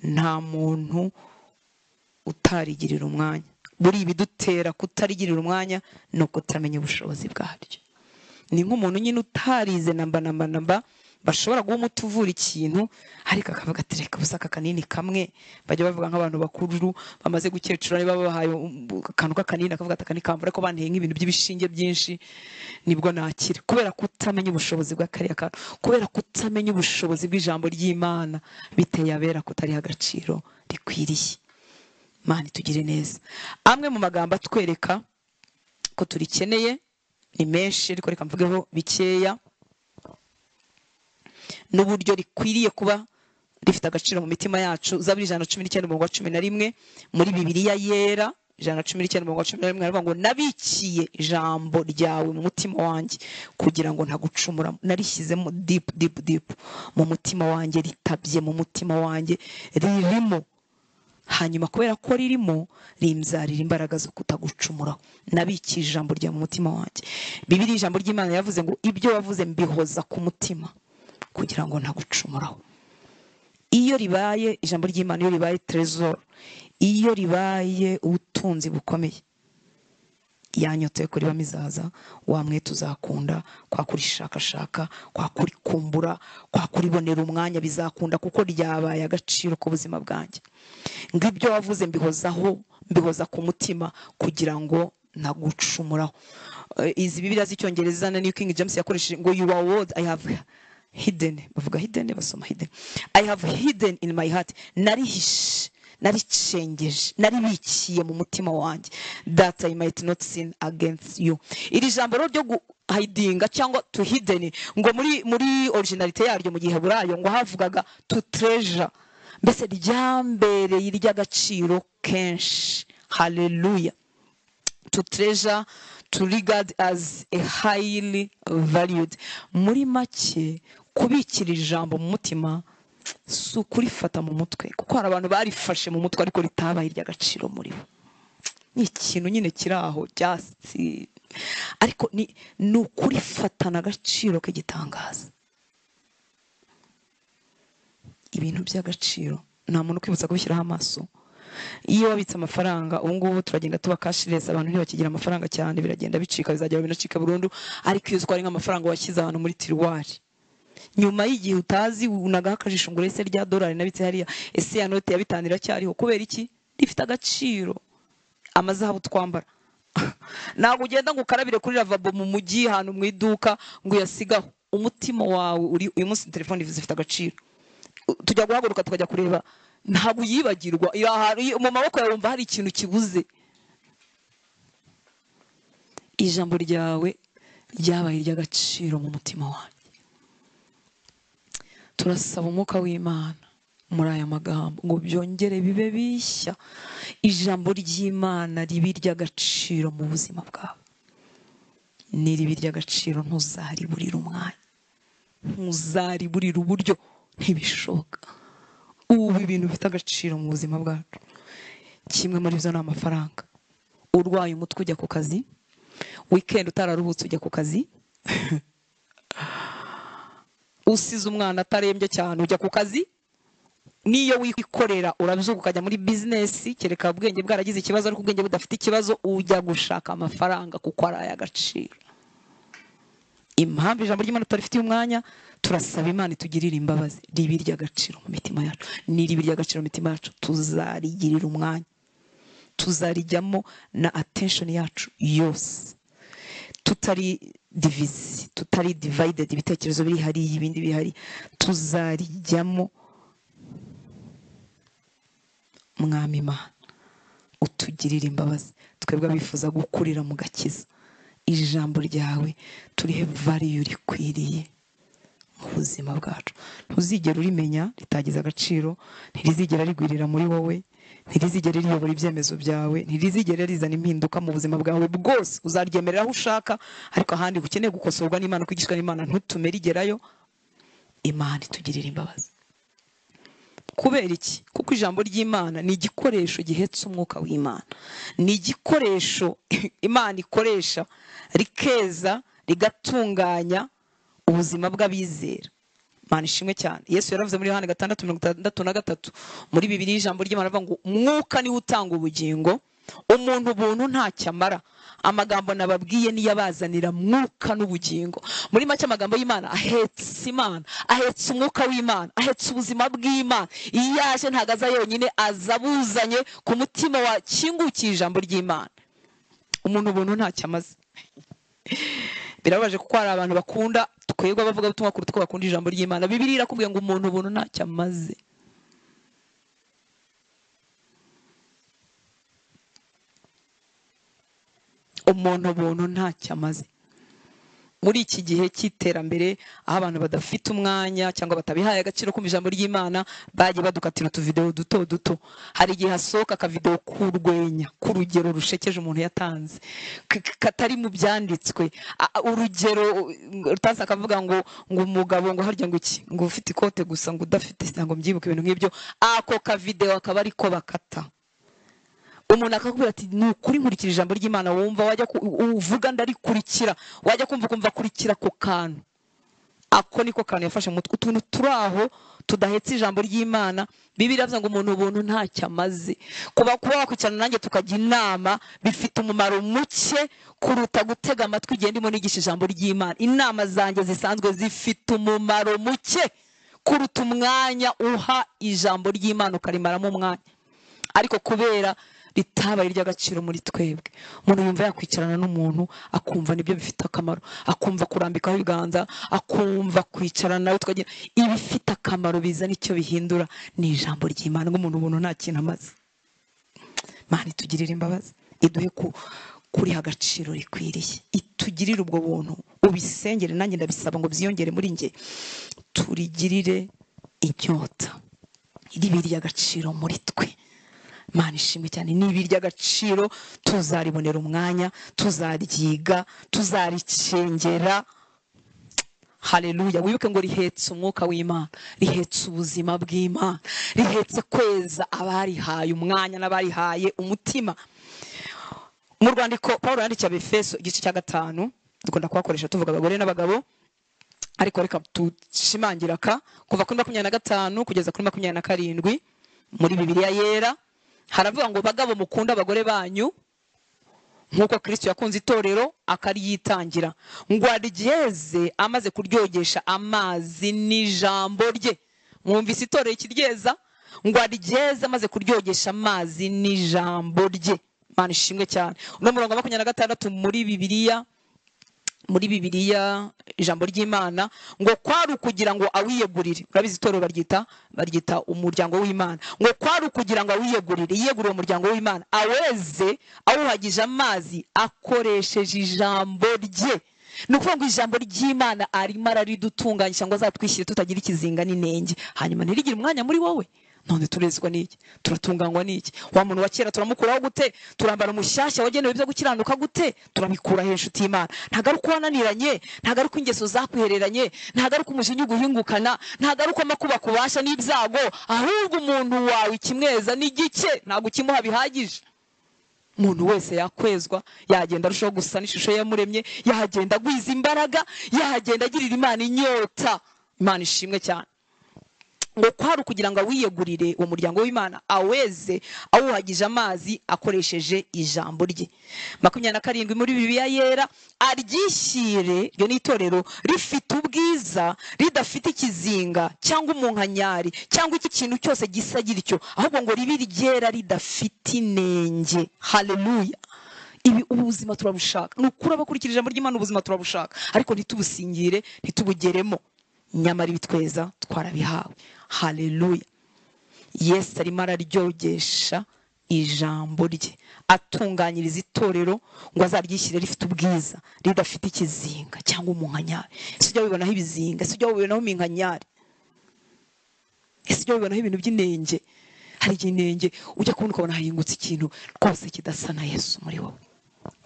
nta muntu utarigirira umwanya. Buri ibidutera kutarigirira umwanya ni ukutamenya ubushobozi bwaryo. Ni nk'umuntu nyine utarize namba namba namba, bashobora guha umuti uvura ikintu ariko akavuga ati reka gusa aka kanini kamwe. Bajya bavuga nk'abantu bakuru bamaze gukecura, niba babahaye akantu k'akanini akavuga ati aka ni kamvura, ariko banteye nk'ibintu by'ibishinge byinshi nibwo nakira. Kubera kutamenya ubushobozi bw'akariya kantu, kubera kutamenya ubushobozi bw'ijambo ry'Imana, biteye abera kutariha agaciro rikwiriye. Imana itugire neza. Amwe mu magambo atwereka ko turikeneye ni menshi, ariko reka mvugeho bikeya n'uburyo rikwiriye kuba rifite agaciro mu mitima yacu. Zaburi 119 umurongo wa 11 muri Bibiliya yera, 119 umurongo wa 11 aravuga ngo nabikiye ijambo ryawe mu mutima wanjye kugira ngo ntagucumura. Narishyizemo deep deep deep mu mutima wanjye, ritabye mu mutima wanjye, ririmo. Hanyuma kubera ko ririmo, rimzarira imbaraga zo kutagucumuraho. Nabikiye ijambo ryawe mu mutima wanjye. Bibiliya ijambo ry'Imana yavuze ngo ibyo wavuze mbihoza ku mutima kugira ngo ntagucumuraho. Iyo ribaye ijambo ry'Imana, iyo ribaye trésor, iyo ribaye ubutunzi bukomeye, yanyoteye kuri bamizaza, wa mwete uzakunda kwa kurishakashaka, kwa kurikumbura, kwa kuribonera umwanya, bizakunda kuko ryabaye agaciro ku buzima bwanjye. Ngo ibyo wavuze mbihozaho, mbihoza ku mutima kugira ngo ntagucumuraho. Izi Bibiliya z'Icyongereza na New King James yakoresheje ngo your word I have hidden, bavuga hidden, basoma hidden. I have hidden in my heart, narihishe, naricengeje, naribikiye mu mutima wanjye, that I might not sin against you. Iri jambo rero ryo guhidinga cyangwa to hidden, ngo muri originalite yaryo mu Giheburayo ngo havugaga to treasure, mbese ryambereye iry'agaciro kenshi. Haleluya. To treasure, to regard as a highly valued. Muri make kubikira ijambo mu mutima si ukurifata mu mutwe, kuko hari abantu barifashe mu mutwe ariko ritabaye iry'agaciro muri bo. Ni ikintu nyine kiri aho just Ariko ni ukurifatana agaciro k'igitangaza. Ibintu by'agaciro nta muntu ukwibutsa kubishyiraho amaso. Iyo wabitse amafaranga, ubu ngubu turagenda tuba cashless, abantu ntibakigira amafaranga cyane, biragenda bicika, bizagera binacika burundu. Ariko iyo uziko ari nk'amafaranga washyize ahantu muri tiruwari, nyuma y'igihe utazi unagaho akajisho ngo ese rya dolari nabitse hariya, ese ya note ya 5 iracyariho? Kubera iki? Rifite agaciro. Amazahabu twambara, ntabwo ugenda ngo ukarabire kuri lavabo mu mujyi ahantu mu iduka ngo uyasigaho. Umutima wawe uri uyu munsi, telefone zifite agaciro, tujya guhaguruka tukajya kureba, ntabwo uyibagirwa, mu maboko yawe wumva hari ikintu kibuze. Ijambo ryawe ryabaye iry'agaciro mu mutima wanjye. Turasaba umwuka w'Imana muri aya magambo ngo byongere bibe bishya, ijambo ry'Imana ribe iry'agaciro mu buzima bwawe. Niribe iry'agaciro ntuzariburira umwanya, ntuzariburira uburyo, ntibishoboka. Ubu ibintu bifite agaciro mu buzima bwacu, kimwe muri byo ni amafaranga. Urwaye umutwe ujya ku kazi, weekend utararuhutse ujya ku kazi, usize umwana atarembye cyane ujya ku kazi, niyo wikorera urabyuka ukajya muri business, kereka ubwenge bwaragize ikibazo, ariko ubwenge budafite ikibazo ujya gushaka amafaranga kuko ari ay'agaciro. Impamvu ijambo ry'Imana tutarifitiye umwanya, turasaba Imana itugirire imbabazi, ribe iry'agaciro mu mitima yacu. Niribe iry'agaciro mu mitima yacu, tuzarigirira umwanya, tuzarijyamo na attention yacu yose, tutari divisi, tutari divided, ibitekerezo biri hari ibindi bihari, tuzarijyamo. Mwami Imana utugirire imbabazi, twebwe abifuza gukurira mu gakiza, ijambo ryawe turihe value rikwiriye mu buzima bwacu. Ntuzigera urimenya ritagize agaciro, ntirizigera rigwirira muri wowe, ntirizigera riyobora ibyemezo byawe, ntirizigera rizana impinduka mu buzima bwawe bwose. Uzaryemerera aho ushaka, ariko ahandi ukeneye gukosorwa n'Imana, kwigishwa n'Imana, ntutume rigerayo. Imana itugirire imbabazi. Kubera iki? Kuko ijambo ry'Imana ni igikoresho gihetse umwuka w'Imana, ni igikoresho Imana ikoresha rikeza rigatunganya ubuzima bw'abizera. Imana ishimwe cyane. Yesu yaravuze muri Yohana 6:63 muri Bibiliya, ijambo ry'Imana rivuga ngo umwuka niwe utanga ubugingo, umuntu ubuntu ntacyo amara. Amagambo nababwiye niyo abazanira mwuka n'ubugingo. Muri make amagambo y'Imana ahetse Imana, ahetse umwuka w'Imana, ahetse ubuzima bw'Imana. Iyo yaje ntabwo aza yonyine, aza abuzanye ku mutima wakingukiye ijambo ry'Imana. Umuntu ubuntu ntacyo amaze. Birababaje kuko hari abantu bakunda twebwe abavuga ubutumwa kuruta uko bakunda ijambo ry'Imana. Bibiliya irakubwiye ngo umuntu ubuntu ntacyo amaze. Umuntu ubuntu ntacyo amaze. Muri iki gihe cy'iterambere aho abantu badafite umwanya cyangwa batabihaye agaciro kumva ijambo ry'Imana, bagiye badukatira utuvideo duto duto. Hari igihe hasohoka akavideo k'urwenya, k'urugero rushekeje umuntu yatanze, katari mu byanditswe. Urugero rutanze akavuga ngo umugabo ngo harya ngo iki, ngo ufite ikote gusa, ngo udafite, ngo mbyibuke, ibintu nk'ibyo. Ako kavideo akaba ariko bakata. Umuntu akakubwira ati ni ukuri nkurikira ijambo ry'Imana, wumva wajya uvuga ndarikurikira, wajya kumva ukumva kurikira ako kantu. Ako niko kantu yafashe mu mutwe. Utuntu turi aho tudahetse ijambo ry'Imana. Bibiliya iravuga ngo umuntu ubuntu ntacyo amaze. Kuba wakwicarana nanjye tukajya inama bifite umumaro muke kuruta gutega amatwi igihe ndimo nigisha ijambo ry'Imana. Inama zanjye zisanzwe zifite umumaro muke kuruta umwanya uha ijambo ry'Imana ukarimaramo umwanya. Ariko kubera ritabaye iry'agaciro muri twebwe, umuntu yumva yakwicarana n'umuntu akumva nibyo bifite akamaro, akumva kurambikaho ibiganza, akumva kwicarana nawe tukagira ibifite akamaro bizana icyo bihindura ni ijambo ry'Imana. Ngo umuntu ubuntu nta kintu amaze. Imana itugirire imbabazi, iduhe kuriha agaciro rikwiriye, itugirire ubwo buntu, ubisengere. Nanjye ndabisaba ngo byiyongere muri njye, turigirire inyota ribe iry'agaciro muri twe. Imana ishimwe cyane. Niba iry'agaciro tuzaribonera umwanya, tuzaryiga, tuzaricengera. Haleluya. Wibuke ngo rihetse umwuka w'Imana, rihetse ubuzima bw'Imana, rihetse kweza abarihaye umwanya n'abarihaye umutima. Mu rwandiko Pawulo yandikiye Abefeso igice cya 5, dukunda kuhakoresha tuvuga abagore n'abagabo, ariko reka tushimangira ka kuva kuri 25 kugeza kuri 27 muri Bibiliya yera, haravuga ngo bagabo mukunda abagore banyu nk'uko Kristo yakunze itorero akaryitangira, ngo aryeze amaze kuryogesha amazi n'ijambo rye. Mwumvise itorero ikiryeza? Ngo aryeze amaze kuryogesha amazi n'ijambo rye. Imana ishimwe cyane. Uno murongo wa 26 muri Bibiliya, muri Bibiliya ijambo ry'Imana, ngo kwari ukugira ngo awiyegurire. Urabizi itorero baryita umuryango w'Imana. Ngo kwari ukugira ngo awiyegurire, yiyegurire umuryango w'Imana, aweze awuhagije amazi akoresheje ijambo rye. Ni ukuvuga ngo ijambo ry'Imana arimo araridutunganyisha ngo azatwishyire tutagira ikizinga n'inenge, hanyuma ntirigire umwanya muri wowe. None turezwa n'iki? Turatunganywa n'iki? Wa muntu wa kera turamukuraho gute? Turambara umushyashya wagenewe ibyo gukiranuka gute? Turabikura he, inshuti y'Imana? Ntabwo ari uko wananiranye, ntabwo ari uko ingeso zakwihereranye, ntabwo ari uko umujinya uguhingukana, ntabwo ari uko amakuba kubasha n'ibyago, ahubwo umuntu wawe ikimweza ni gike, ntabwo ukimuha bihagije. Umuntu wese yakwezwa, yagenda arushaho gusa n'ishusho yamuremye, yagenda agwiza imbaraga, yagenda agirira Imana inyota. Imana ishimwe cyane. Ngo kwari ukugira ngo awiyegurire uwo muryango w'Imana, aweze awuhagije amazi akoresheje ijambo rye. 27 muri Bibiliya yera, aryishyire, iryo ni itorero rifite ubwiza, ridafite ikizinga cyangwa umunkanyari cyangwa iki kintu cyose gisa gityo, ahubwo ngo ribe ryera ridafite inenge. Haleluya. Ibi ubuzima turabushaka. Ni ukuri abakurikira ijambo ry'Imana ubuzima turabushaka, ariko ntitubusingire, ntitubugeremo. Nyamara ibitweza twarabihawe. Haleluya. Yesu arimo araryogesha ijambo rye, atunganyiriza itorero ngo azaryishyire rifite ubwiza, ridafite ikizinga cyangwa umunkanyari. Ese ujya wibonaho ibizinga? Ese ujya wibonaho iminkanyari? Ese ujya wibonaho ibintu by'inenge? Hari igihe inenge ujya kubona ukabona hahingutse ikintu rwose kidasa na Yesu muri wowe,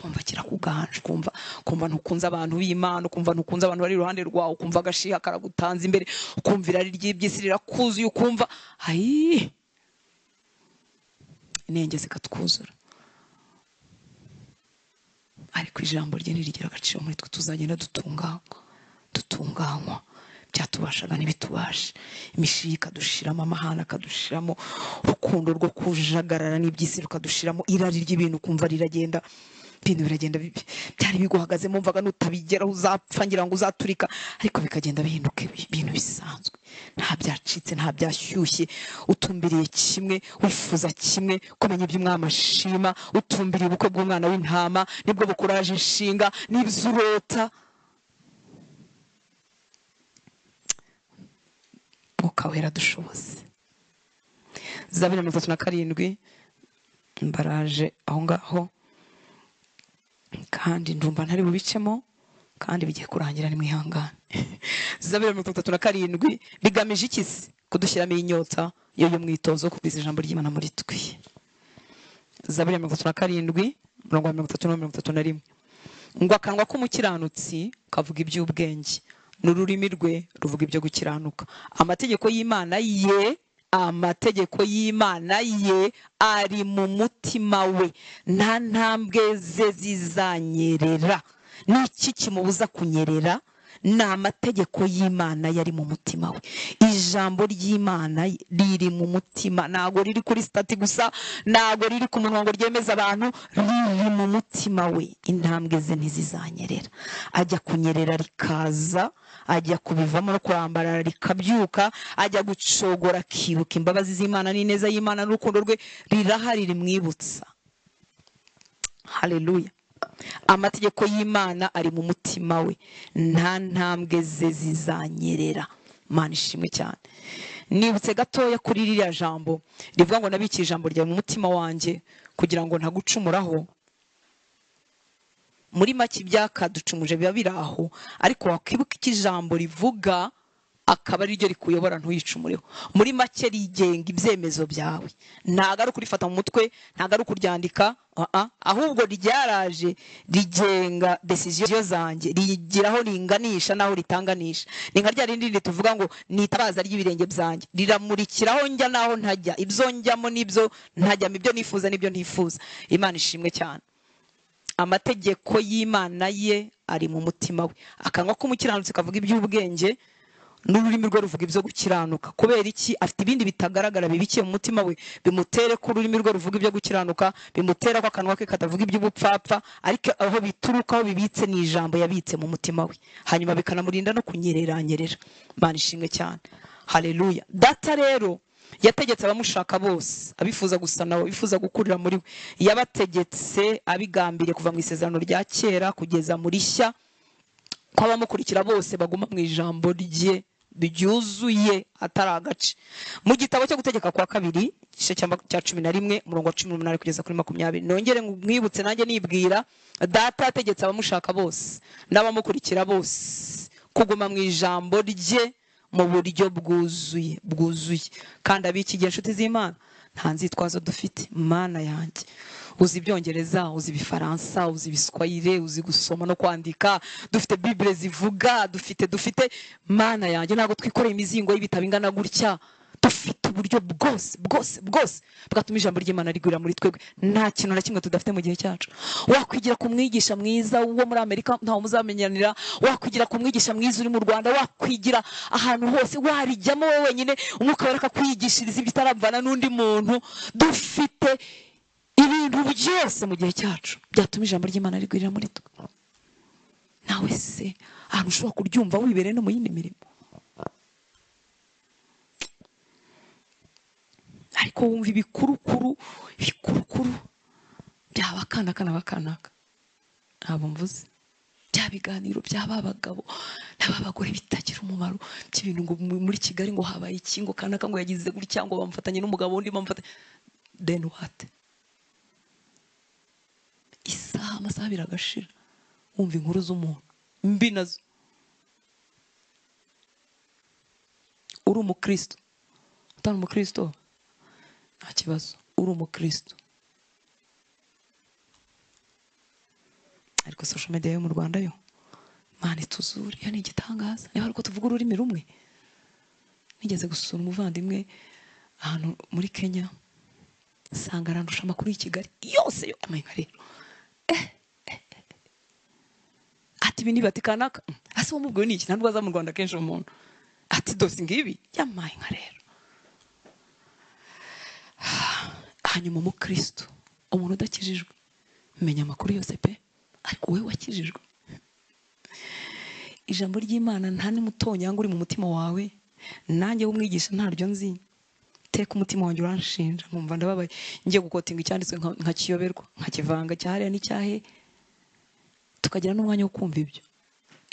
kumva kirakuganje, kumva ntukunze abantu b'Imana, ukumva ntukunze abantu bari iruhande rwawe, ukumva agashiha karagutanze imbere, ukumva irari ry'iby'isi rirakuzuye, ukumva ayi inenge zikatwuzura. Ariko ijambo rye nirigira agaciro muri twe, tuzagenda dutunganywa, byatubashaga ntibitubashe, imishiha ikadushiramo, amahane akadushiramo, urukundo rwo kujagarara n'iby'isi rukadushiramo, irari ry'ibintu ukumva riragenda, ibintu biragenda byari biguhagazemo, mvaga nutabigeraho uzapfa, ngira ngo uzaturika, ariko bikagenda bihinduka ibintu bisanzwe, nta byacitse, nta byashyushye, utumbiriye kimwe, wifuza kimwe, kumenya ibyo umwami ashima, utumbiriye ubukwe bw'umwana w'intama, nibwo bukuraje inshinga, n'ibyo urota. Mwuka Wera dushoboze. Zaburi 37 mbaraje aho ngaho, kandi ndumva ntari bubicemo, kandi bigiye kurangira, ni mwihangane. Zaburi 37 bigamije iki se? Kudushyiramo inyota yo mwitozo kugwiza ijambo ry'Imana muri twe. Zaburi 37 murongo wa 30 na 31, ngo akanwa k'umukiranutsi kavuga iby'ubwenge, n'ururimi rwe ruvuga ibyo gukiranuka. Amategeko y'Imana ye, amategeko y'Imana ye ari mu mutima we, nta ntambwe ze zizanyerera. Niki kimubuza kunyerera? Ni amategeko y'Imana yari mu mutima we. Ijambo ry'Imana riri mu mutima, ntago riri kuri stati gusa, ntago riri ku munwa ngo ryemeza abantu, riri mu mutima we. Intambwe ze ntizizanyerera. Ajya kunyerera rikaza, ajya kubivamo no kurambarara rikabyuka, ajya gucogora akibuka imbabazi z'Imana n'ineza y'Imana n'urukundo rwe rirahari rimwibutsa. Haleluya. Amategeko y'Imana ari mu mutima we, nta ntambwe ze zizanyerera. Imana ishimwe cyane. Nibutse gatoya kuri ririya jambo rivuga ngo nabikiye ijambo ryawe mu mutima wanjye kugira ngo ntagucumuraho. Muri make ibyakaducumuje biba biri aho, ariko wakwibuka iki ijambo rivuga akaba ari ryo rikuyobora ntuyicumureho. Muri make rigenga ibyemezo byawe, ntago ari ukurifata mu mutwe, ntago ari ukuryandika, ahubwo ryaraje rigenga decision zanjye, rigiraho ringanisha naho ritanganisha. Ni nka rya rindi tuvuga ngo nitabaza ry'ibirenge byanjye, riramurikiraho njya naho ntajya, ibyo njyamo n'ibyo ntajyamo, ibyo nifuza n'ibyo ntifuza. Imana ishimwe cyane. Amategeko y'Imana ye ari mu mutima we. Akanwa k'umukiranutsi kavuga iby'ubwenge, n'ururimi rwe ruvuga ibyo gukiranuka. Kubera iki? Afite ibindi bitagaragara bibikiye mu mutima we, bimutere ko ururimi rwe ruvuga ibyo gukiranuka, bimutera ko akanwa ke katavuga iby'ubupfapfa, ariko aho bituruka, aho bibitse, ni ijambo yabitse mu mutima we, hanyuma bikanamurinda no kunyereranyerera. Imana ishimwe cyane, haleluya. Data rero yategetse abamushaka bose, abifuza gusa nawe, abifuza gukurira muri we, yabategetse abigambiriye kuva mu isezerano rya kera kugeza muri shya, ko abamukurikira bose baguma mu ijambo rye ryuzuye, atari agace. Mu gitabo cyo Gutegeka kwa Kabiri, igice cya 11, umurongo wa 18 kugeza kuri 20. Nongere mwibutse nanjye nibwira, Data yategetse abamushaka bose n'abamukurikira bose kuguma mu ijambo rye mu buryo bwuzuye, bwuzuye. Kandi abiki gihe, inshuti z'Imana, nta nzitwazo dufite. Mana yanjye, uzi Ibyongereza, uzi Ibifaransa, uzi Ibiswahili, uzi gusoma no kwandika, dufite Bible zivuga, dufite, Mana yanjye, ntabwo twikoreye imizingo y'ibitabo ingana gutya. Dufite uburyo bwose bwose bwose bwatuma ijambo ry'Imana rigwira muri twebwe. Nta kintu na kimwe tudafite mu gihe cyacu. Wakwigira ku mwigisha mwiza wo muri Amerika, ntawe muzamenyanira, wakwigira ku mwigisha mwiza uri mu Rwanda, wakwigira ahantu hose, warijyamo wowe wenyine, Umwuka Wera akakwigishiriza ibyo utaravana n'undi muntu. Dufite ibintu byose mu gihe cyacu byatuma ijambo ry'Imana rigwirira muri twe. Nawe se ahantu ushobora kuryumva wibereye no mu yindi mirimo, ariko wumva ibikurukuru ibikurukuru byaba kanaka na bakanaka, ntabwo mvuze bya biganiro by'aba bagabo n'aba bagore bitagira umumaro, by'ibintu ngo muri Kigali ngo habaye iki, ngo kanaka ngo yagize gutya, ngo bamufatanye n'umugabo undi bamufatanye, then what? Isaha, amasaha abiri agashira wumva inkuru z'umuntu mbi nazo. Uri umukristo, utari umukristo nta kibazo, uri umukristo. Ariko social media yo mu Rwanda yo, Mana ituzure, yo ni igitangaza. Niba ariko tuvuga ururimi rumwe. Nigeze gusura umuvandimwe ahantu muri Kenya, nsanga arandusha amakuru y'i Kigali yose yo amenga rero. Ati ibi ni batikanaka. Ase wamubwiwe n'iki? Ntabwo aza mu Rwanda kenshi umuntu. Ati dosi ngibi yamaye nka rero. Hanyuma umukristo, umuntu udakijijwe, menya amakuru yose pe, ariko wowe wakijijwe, ijambo ry'Imana nta n'umutonyanga uri mu mutima wawe. Nanjye w'umwigisha ntaryo nzi, teka umutima wanjye uranshinja, nkumva ndababaye, ngiye gukotinga icyanditswe nkakiyoberwa, nkakivanga cyahariya n'icyahe. Tukagira n'umwanya wo kumva ibyo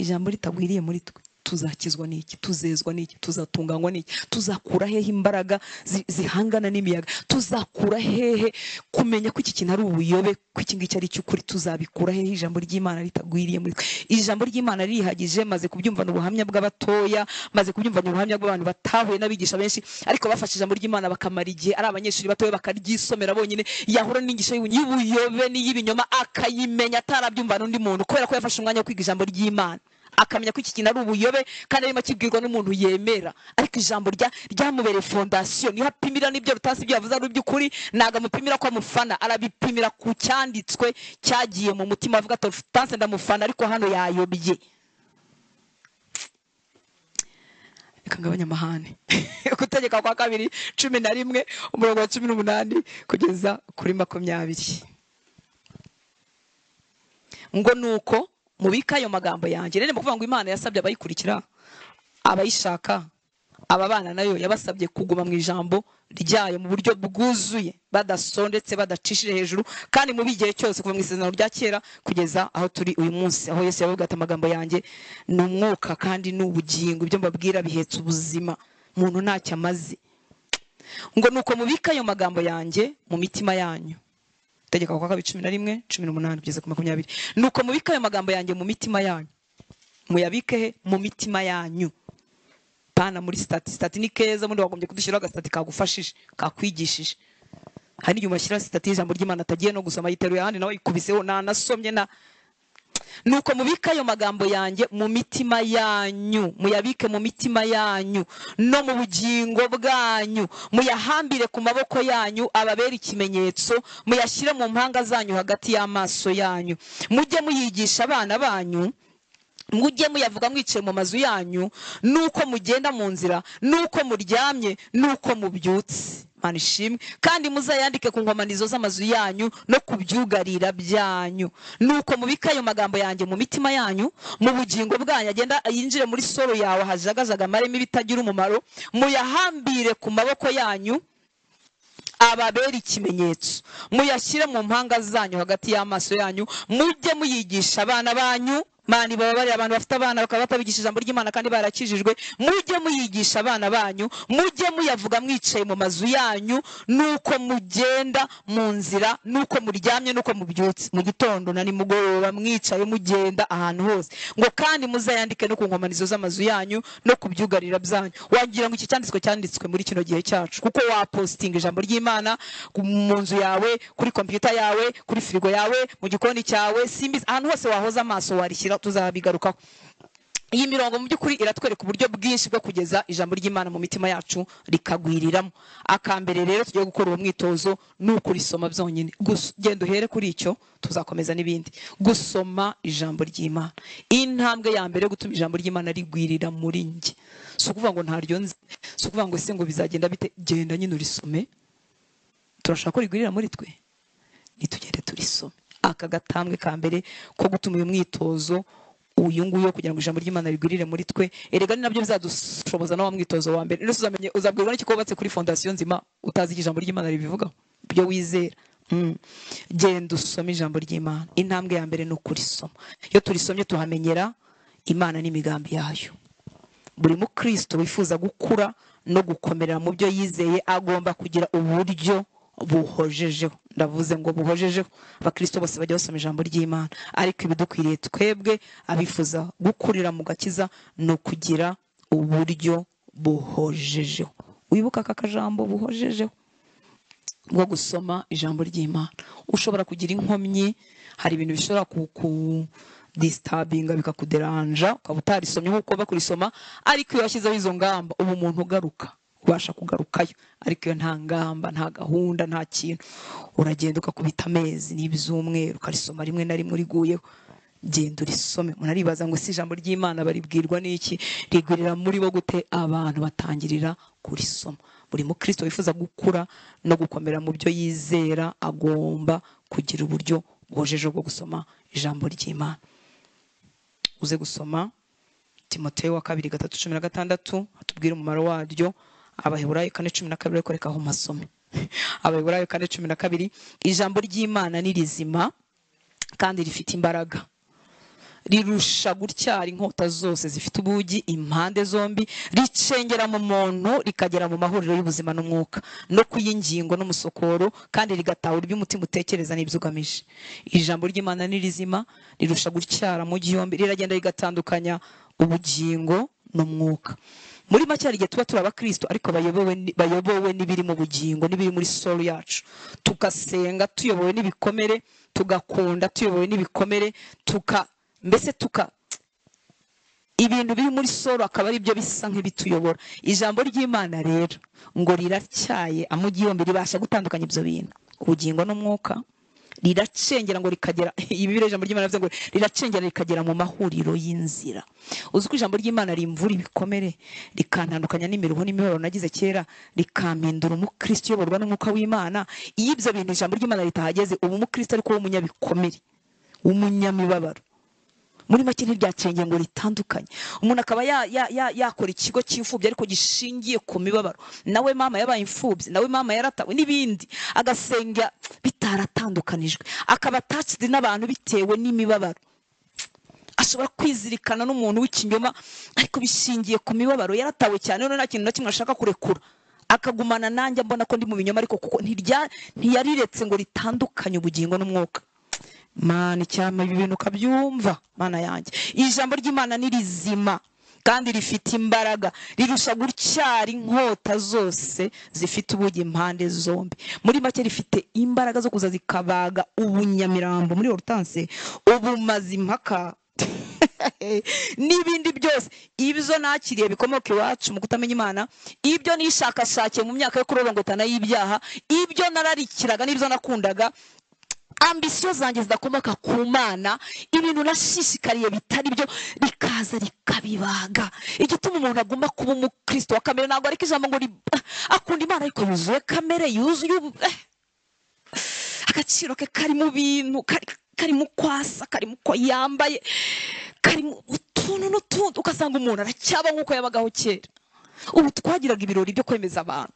ijambo ritagwiriye muri twe. Tuzakizwa n'iki? Tuzezwa n'iki? Tuzatunganywa n'iki? Tuzakura hehe imbaraga zihangana n'imiyaga? Tuzakura hehe kumenya ko iki kintu ari ubuyobe, ko iki ngiki ari icy'ukuri? Tuzabikura hehe ijambo ry'Imana ritagwiriye muri twe? Ijambo ry'Imana ririhagije. Maze kubyumva ubuhamya bw'abatoya, maze kubyumva ubuhamya bw'abantu batahuye n'abigisha benshi, ariko bafashe ijambo ry'Imana bakamara igihe ari abanyeshuri batoya, bakaryisomera bonyine, yahura n'inyigisho y'ubuyobe n'iy'ibinyoma akayimenya atarabyumva n'undi muntu, kubera ko yafashe umwanya wo kwiga ijambo ry'Imana, akamenya ko iki kintu ari ubuyobe kandi arimo akibwirwa n'umuntu yemera. Ariko ijambo ryamubereye fondasiyo, niho apimira n'ibyo rutasi ibyo yavuze ari iby'ukuri. Ntabwo amupimira ko amufana, arabipimira ku cyanditswe cyagiye mu mutima, avuga ati Rutansi ndamufana ariko hano yayobye. Reka ngabanye amahane. Gutegeka kwa Kabiri 11, umurongo wa 18 kugeza kuri 20. Ngo nuko mubika ayo magambo yanjye. Rero kuvuga ngo Imana yasabye abayikurikira, abayishaka, ababana nayo, yabasabye kuguma mu ijambo ryayo mu buryo bwuzuye, badasondetse, badacishije hejuru, kandi mu bigihe cyose kuva mu isezerano rya kera kugeza aho turi uyu munsi, aho Yesu yavuga ati amagambo yanjye ni umwuka kandi ni ubugingo, ibyo mbabwira bihetse ubuzima, umuntu ntacyo amaze. Ngo nuko mubika ayo magambo yanjye mu mitima yanyu. Tegeka kwa Kabiri 11, 18 kugeza ku 20. Nuko mubika ayo magambo yanjye mu mitima yanyu. Muyabike he? Mu mitima yanyu. Pana muri stati. Stati ni keza, mundi wagombye kudushyiraho agasitati kagufashije, kakwigishije. Hari igihe umashyira stati y'ijambo ry'Imana atagiye no gusoma, yiteruye ahandi nawe yikubiseho, nanasomye na Nuko mubike ayo magambo yanjye mu mitima yanyu, muyabike mu mitima yanyu no mu bugingo bwanyu, muyahambire ku maboko yanyu ababere ikimenyetso, muyashyire mu mpanga zanyu hagati y'amaso yanyu. Mujye muyigisha abana banyu, mujye muyavuga mwicaye mu mazu yanyu, nuko mugenda mu nzira, nuko muryamye, nuko mubyutse. Imana ishimwe. Kandi muzayandike ku nkomanizo z'amazu yanyu no ku byugarira byanyu. Nuko mubike ayo magambo yanjye mu mitima yanyu, mu bugingo bwanyu, agenda yinjire muri soro yawe hajagajaga amaremo ibitagira umumaro, muyahambire ku maboko yanyu ababere ikimenyetso, muyashyire mu mpanga zanyu hagati y'amaso yanyu, mujye muyigisha abana banyu. Mani bababarira abantu bafite abana bakaba batabigisha ijambo ry'Imana kandi barakijijwe. Mujye muyigisha abana banyu, mujye muyavuga mwicaye mu mazu yanyu, nuko mugenda mu nzira, nuko muryamye, nuko mubyutse, mu gitondo na nimugoroba, mwicaye mugenda ahantu hose. Ngo kandi muzayandike no ku nkomanizo z'amazu yanyu no ku byugarira byanyu. Wagira ngo iki cyanditswe cyanditswe muri kino gihe cyacu, kuko wapostinga ijambo ry'Imana mu nzu yawe, kuri computer yawe, kuri firigo yawe, mu gikoni cyawe, simbizi, ahantu hose wahoza amaso warishyira. Tuzabigarukaho. Iyi mirongo mu by'ukuri iratwereka uburyo bwinshi bwo kugeza ijambo ry'Imana mu mitima yacu rikagwiriramo. Akambere rero tugiye gukora uwo mwitozo ni ukurisoma byonyine. Genda uhere kuri icyo, tuzakomeza n'ibindi. Gusoma ijambo ry'Imana, intambwe ya mbere yo gutuma ijambo ry'Imana rigwirira muri njye. Si ukuvuga ngo ntaryo nzi, si ukuvuga ngo ese ngo bizagenda bite, genda nyine urisome. Turashaka ko rigwirira muri twe, nitugende turisome. Aka gatambwe ka mbere ko gutuma uyu mwitozo uyu nguyu kugira ngo ijambo ry'Imana rigwirire muri twe, erega ni nabyo bizadushoboza no wa mwitozo wa mbere. Rero uzamenye, uzabwirwa n'iki ko wubatse kuri fondasiyo nzima utazi ijambo ry'Imana ribivugaho, ibyo wizera. Genda usome ijambo ry'Imana. Intambwe ya mbere ni ukurisoma. Iyo turisomye tuhamenyera Imana n'imigambi yayo. Buri mukristo wifuza gukura no gukomerera mu byo yizeye agomba kugira uburyo buhojejeho. Ndavuze ngo buhojejeho. Abakristo bose bajya basoma ijambo ry'Imana, ariko ibidukwiriye twebwe abifuza gukurira mu gakiza ni ukugira uburyo buhojejeho. Wibuka aka kajambo buhojejeho bwo gusoma ijambo ry'Imana. Ushobora kugira inkomyi, hari ibintu bishobora kukudisturbinga bikakuderanja ukaba utarisomye nk'uko ugomba kurisoma, ariko iyo washyizeho izo ngamba uba umuntu ugaruka, ubasha kugarukayo. Ariko iyo nta ngamba, nta gahunda, nta kintu, uragenda ukakubita amezi n'ibyumweru ukarisoma rimwe na rimwe uriguyeho. Genda urisome. Umuntu aribaza ngo si ijambo ry'Imana baribwirwa n'iki, rigwirira muri bo gute? Abantu batangirira kurisoma. Buri mukristo wifuza gukura no gukomera mu byo yizera agomba kugira uburyo buhojeje bwo gusoma ijambo ry'Imana. Uze gusoma Timoteyo wa kabiri 3:16, atubwire umumaro waryo. Abaheburayo 4:12, ariko reka aho masome. Abaheburayo 4:12, ijambo ry'Imana ni rizima kandi rifite imbaraga, rirusha gutyara inkota zose zifite ubugi impande zombi, ricengera mu muntu rikagera mu mahuriro y'ubuzima n'umwuka no kuyingingo n'umusokoro, kandi rigatahura ibyo umutima utekereza n'ibyo ugamije. Ijambo ry'Imana ni rizima, rirusha gutyara mu gihombi, riragenda rigatandukanya ubugingo n'umwuka. Muri make hari igihe tuba turi abakristo ariko bayobowe n'ibiri mu bugingo n'ibiri muri soul yacu, tugasenga tuyobowe n'ibikomere, tugakunda tuyobowe n'ibikomere, mbese ibintu biri muri soul akaba ari byo bisa nk'ibituyobora. Ijambo ry'Imana rero ngo riracyaye amugi yombi, ribasha gutandukanya ibyo bintu, ubugingo n'umwuka. Riracengera ngo rikagera, ibi biri ijambo ry'Imana bivuze ngo riracengera rikagera mu mahuriro y'inzira. Uzi ko ijambo ry'Imana rimvura ibikomere, rikantandukanya n'imiruho n'imibabaro nagize kera, rikampindura umukristo uyoborwa n'umwuka w'Imana. Iyo ibyo bintu ijambo ry'Imana ritahageze, uba umukristo ariko w'umunyabikomere, w'umunyamibabaro. Muri make ntiryacengeye ngo ritandukanye. Umuntu akaba yakora ikigo cy'imfubyi ariko gishingiye ku mibabaro. Nawe mama yabaye imfubyi, nawe mama yaratawe n'ibindi, agasenga bitaratandukanijwe, akaba attached n'abantu bitewe n'imibabaro. Ashobora kwizirikana n'umuntu w'ikinyoma ariko bishingiye ku mibabaro, yaratawe cyane, none nta kintu na kimwe ashaka kurekura, akagumana nanjye mbona ko ndi mu binyoma, ariko kuko ntiyariretse ngo ritandukanye ubugingo n'umwuka. Mana, icyama ibi bintu ukabyumva, Mana yanjye. Ijambo ry'Imana ni rizima kandi rifite imbaraga, rirusha gutyara inkota zose zifite ubugi impande zombi. Muri make rifite imbaraga zo kuza zikabaga ubunyamirambo muri Hortense, ubumazimpaka n'ibindi byose. Ibyo nakiriye bikomoka iwacu mu kutamenya Imana, ibyo nishakashakiye mu myaka yo kurorongotana y'ibyaha, ibyo nararikiraga n'ibyo nakundaga, ambisiyo zanjye zidakomoka ku Mana, ibintu nashishikariye bitari byo, rikaza rikabibaga. Igituma umuntu agomba kuba umukristo wa kamere, ntabwo ariko ijambo ngo akunda Imana ariko yuzuye kamere, yuzuye agaciro ke kari mu bintu, kari mu kwasa, kari mu ko yambaye, kari mu utuntu n'utundi, ugasanga umuntu aracyaba nk'uko yabagaho kera. Ubu twagiraga ibirori byo kwemeza abantu,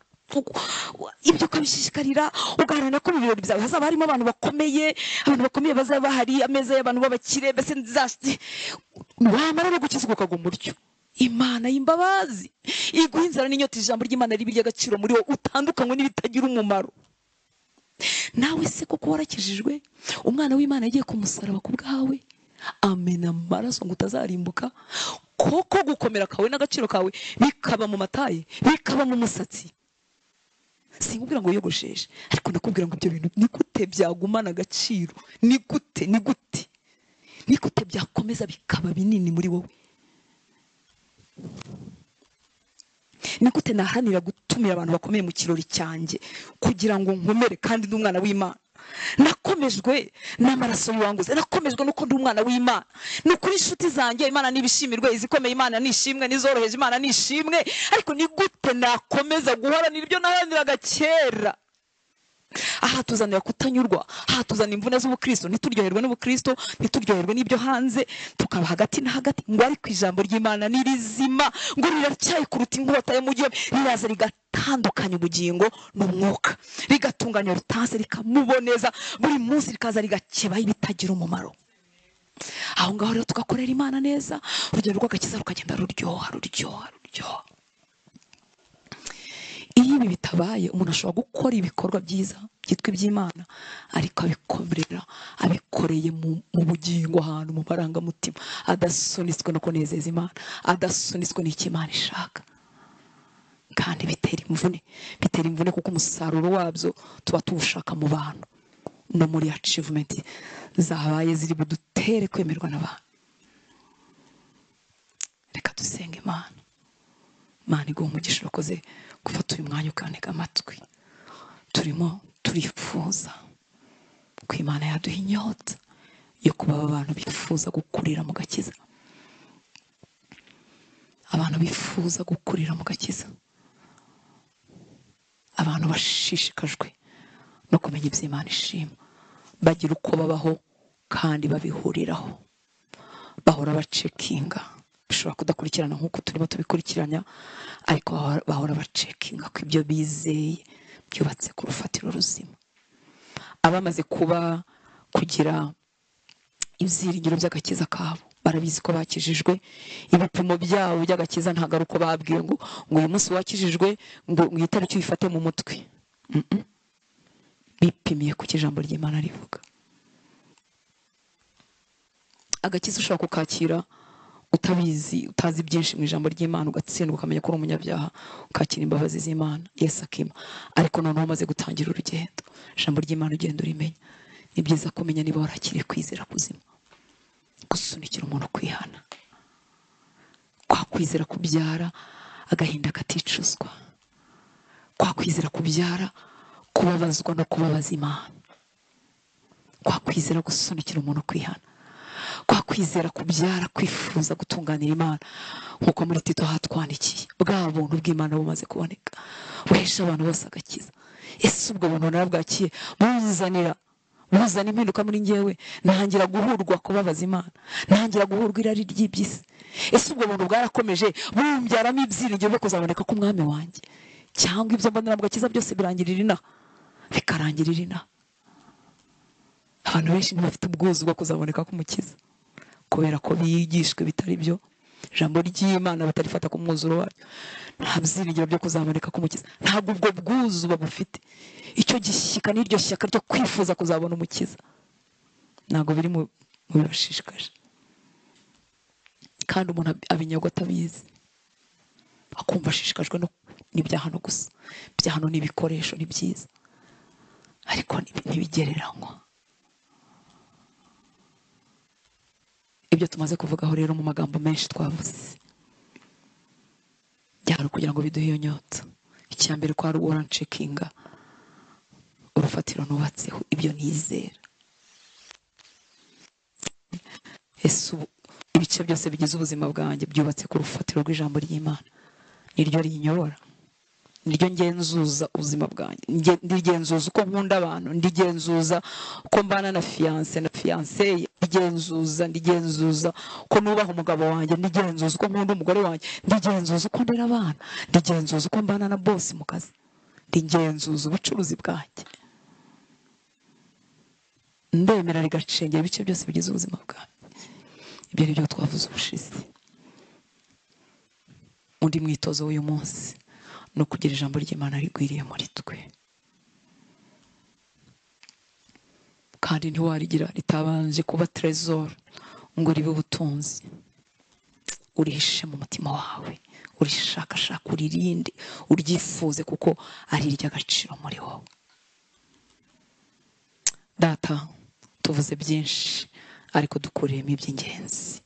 ibyo ukabishishikarira, ugaharanira ko mu birori byawe hazaba harimo abantu bakomeye, abantu bakomeye bazaba bahari, ameza y'abantu b'abakire, mbese wamara no gukizwa ukaguma utyo. Imana y'imbabazi iguha inzara n'inyota, ijambo ry'Imana ribe iry'agaciro muri wowe, utandukanywe n'ibitagira umumaro. Nawe se koko warakijijwe? Umwana w'Imana yagiye ku musaraba ku bwawe, amena amaraso ngo utazarimbuka. Koko gukomera kawe n'agaciro kawe bikaba mu mataye, bikaba mu musatsi. Sinkubwira ngo wiyogosheshe, ariko ndakubwira ngo ibyo bintu ni gute byagumana agaciro, ni gute, ni gute, ni gute byakomeza bikaba binini muri wowe? Ni gute naharanira gutumira abantu bakomeye mu kirori cyanjye kugira ngo nkomere kandi ndi umwana w'Imana? Nakomejwe n'amaraso y'uwanguze, nakomejwe nuko ndi umwana w'Imana. Ni ukuri inshuti zanjye Imana nibishimirwe, izikomeye Imana nishimwe, nizoroheje Imana nishimwe, ariko ni gute nakomeza guharanira ibyo naharaniraga kera? Aha tuzanira kutanyurwa, aha tuzana imvune z'ubukristo, ntituryoherwe n'ubukristo, ntituryoherwe n'ibyo hanze, tukaba hagati na hagati. Ngo ariko ijambo ry'Imana ni rizima, ngo riracyaye kuruta inkota yo mu gihome, riraza rigatandukanya ubugingo n'umwuka, rigatunganya Hortense, rikamuboneza buri munsi, rikaza rigakebaho ibitagira umumaro. Aho ngaho rero tugakorera Imana neza, urugendo rw'agakiza rukagenda ruryoha, ruryoha, ruryoha. Iyo ibi bitabaye, umuntu ashobora gukora ibikorwa byiza byitwa iby'Imana, ariko abikorera, abikoreye mu bugingo, ahantu mu marangamutima, adasunitswe no kunezeza Imana, adasunitswe n'icyo Imana ishaka. Kandi bitera imvune, bitera imvune kuko umusaruro wabyo tuba tuwushaka mu bantu no muri achievement zabaye ziri budutere kwemerwa n'abantu. Reka dusenge Imana. Imana iguhe umugisha, urakoze gufata uyu mwanya ukantega amatwi. Turimo turifuza ko Imana yaduha inyota yo kuba abantu bifuza gukurira mu gakiza, abantu bifuza gukurira mu gakiza, abantu bashishikajwe no kumenya ibyo Imana ishima, bagira uko babaho kandi babihuriraho, bahora bacekinga. Bishobora kudakurikirana nk'uko turimo tubikurikiranya, ariko bahora bacekinga ko ibyo bizeye byubatse ku rufatiro ruzima. Abamaze kuba kugira ibyiringiro by'agakiza kabo, barabizi ko bakijijwe, ibipimo byabo by'agakiza ntabwo ari uko babwiwe ngo uyu munsi wakijijwe ngo itariki uyifate mu mutwe. Bipimiye ku ijambo ry'Imana rivuga. Agakiza ushobora kukakira utabizi, utazi byinshi mu ijambo ry'Imana, ugatsindwa, ukamenya ko uri umunyabyaha, ukakira imbabazi z'Imana, Yesu akima. Ariko noneho umaze gutangira urugendo, ijambo ry'Imana ugenda urimenya. Ni byiza kumenya niba warakiriye kwizera kuzima, gusunikira umuntu kwihana, kwa kwizera kubyara agahinda katicuzwa, kwa kwizera kubyara kubabazwa no kubabaza Imana, kwa kwizera gusunikira umuntu kwihana, kwa kwizera kubyara kwifuza gutunganira Imana, nkuko muri Tito hatwandikiye bwa buntu bw'Imana bumaze kuboneka, buhesha abantu bose agakiza. Ese ubwo buntu narabwakiye, buzana impinduka muri njyewe, ntangira guhurwa kubabaza Imana, ntangira guhurwa irari ry'iby'isi. Ese ubwo buntu bwarakomeje bumbyaramo ibyiringiro byo kuzaboneka k'umwami wanjye, cyangwa ibyo mbonera mu gakiza byose birangirira inaha, bikarangirira inaha? Abantu benshi ntibafite ubwuzu bwo kuzaboneka k'umukiza kubera ko bigishwe bitari byo, ijambo ry'Imana batarifata ku mwuzuro waryo. Nta byiringiro byo kuzaboneka k'umukiza, ntabwo ubwo bwuzu babufite. Icyo gishyika n'iryo shyaka ryo kwifuza kuzabona umukiza ntabwo biri mu bibashishikaje. Kandi umuntu abinyagwa atabizi, akumva ashishikajwe n'ibya hano gusa. Ibya hano ni ibikoresho, ni byiza, ariko ntibigereranywa. Ibyo tumaze kuvugaho rero mu magambo menshi twavuze byari kugira ngo biduhe iyo nyota. Icya mbere kwari urancekinga urufatiro nubatseho ibyo nizera. Ese ibice byose bigize ubuzima bwanjye byubatse ku rufatiro rw'ijambo ry'Imana? Niryo rinyobora, niryo ngenzuza ubuzima bwanjye, ndigenzuza uko nkunda abantu, ndigenzuza uko mbana na fiance na fiancé, ndigenzuza uko nubaha umugabo wanjye, ndigenzuza uko nkunda umugore wanjye, ndigenzuza uko ndera abana, ndigenzuza uko mbana na boss mu kazi, ndigenzuza ubucuruzi bwanjye. Ndemera rigacengera ibice byose bigize ubuzima bwanjye. Ibyo ni byo twavuze ubushize. Undi mwitozo w'uyu munsi ni ukugira ijambo ry'Imana rigwiriye muri twe, kandi ntiwarigira ritabanje kuba trésor ngo ribe ubutunzi. Urihishe mu mutima wawe, urishakashaka, uririnde, uryifuze, kuko ari iry'agaciro muri wowe. Data, tuvuze byinshi ariko dukuremo iby'ingenzi.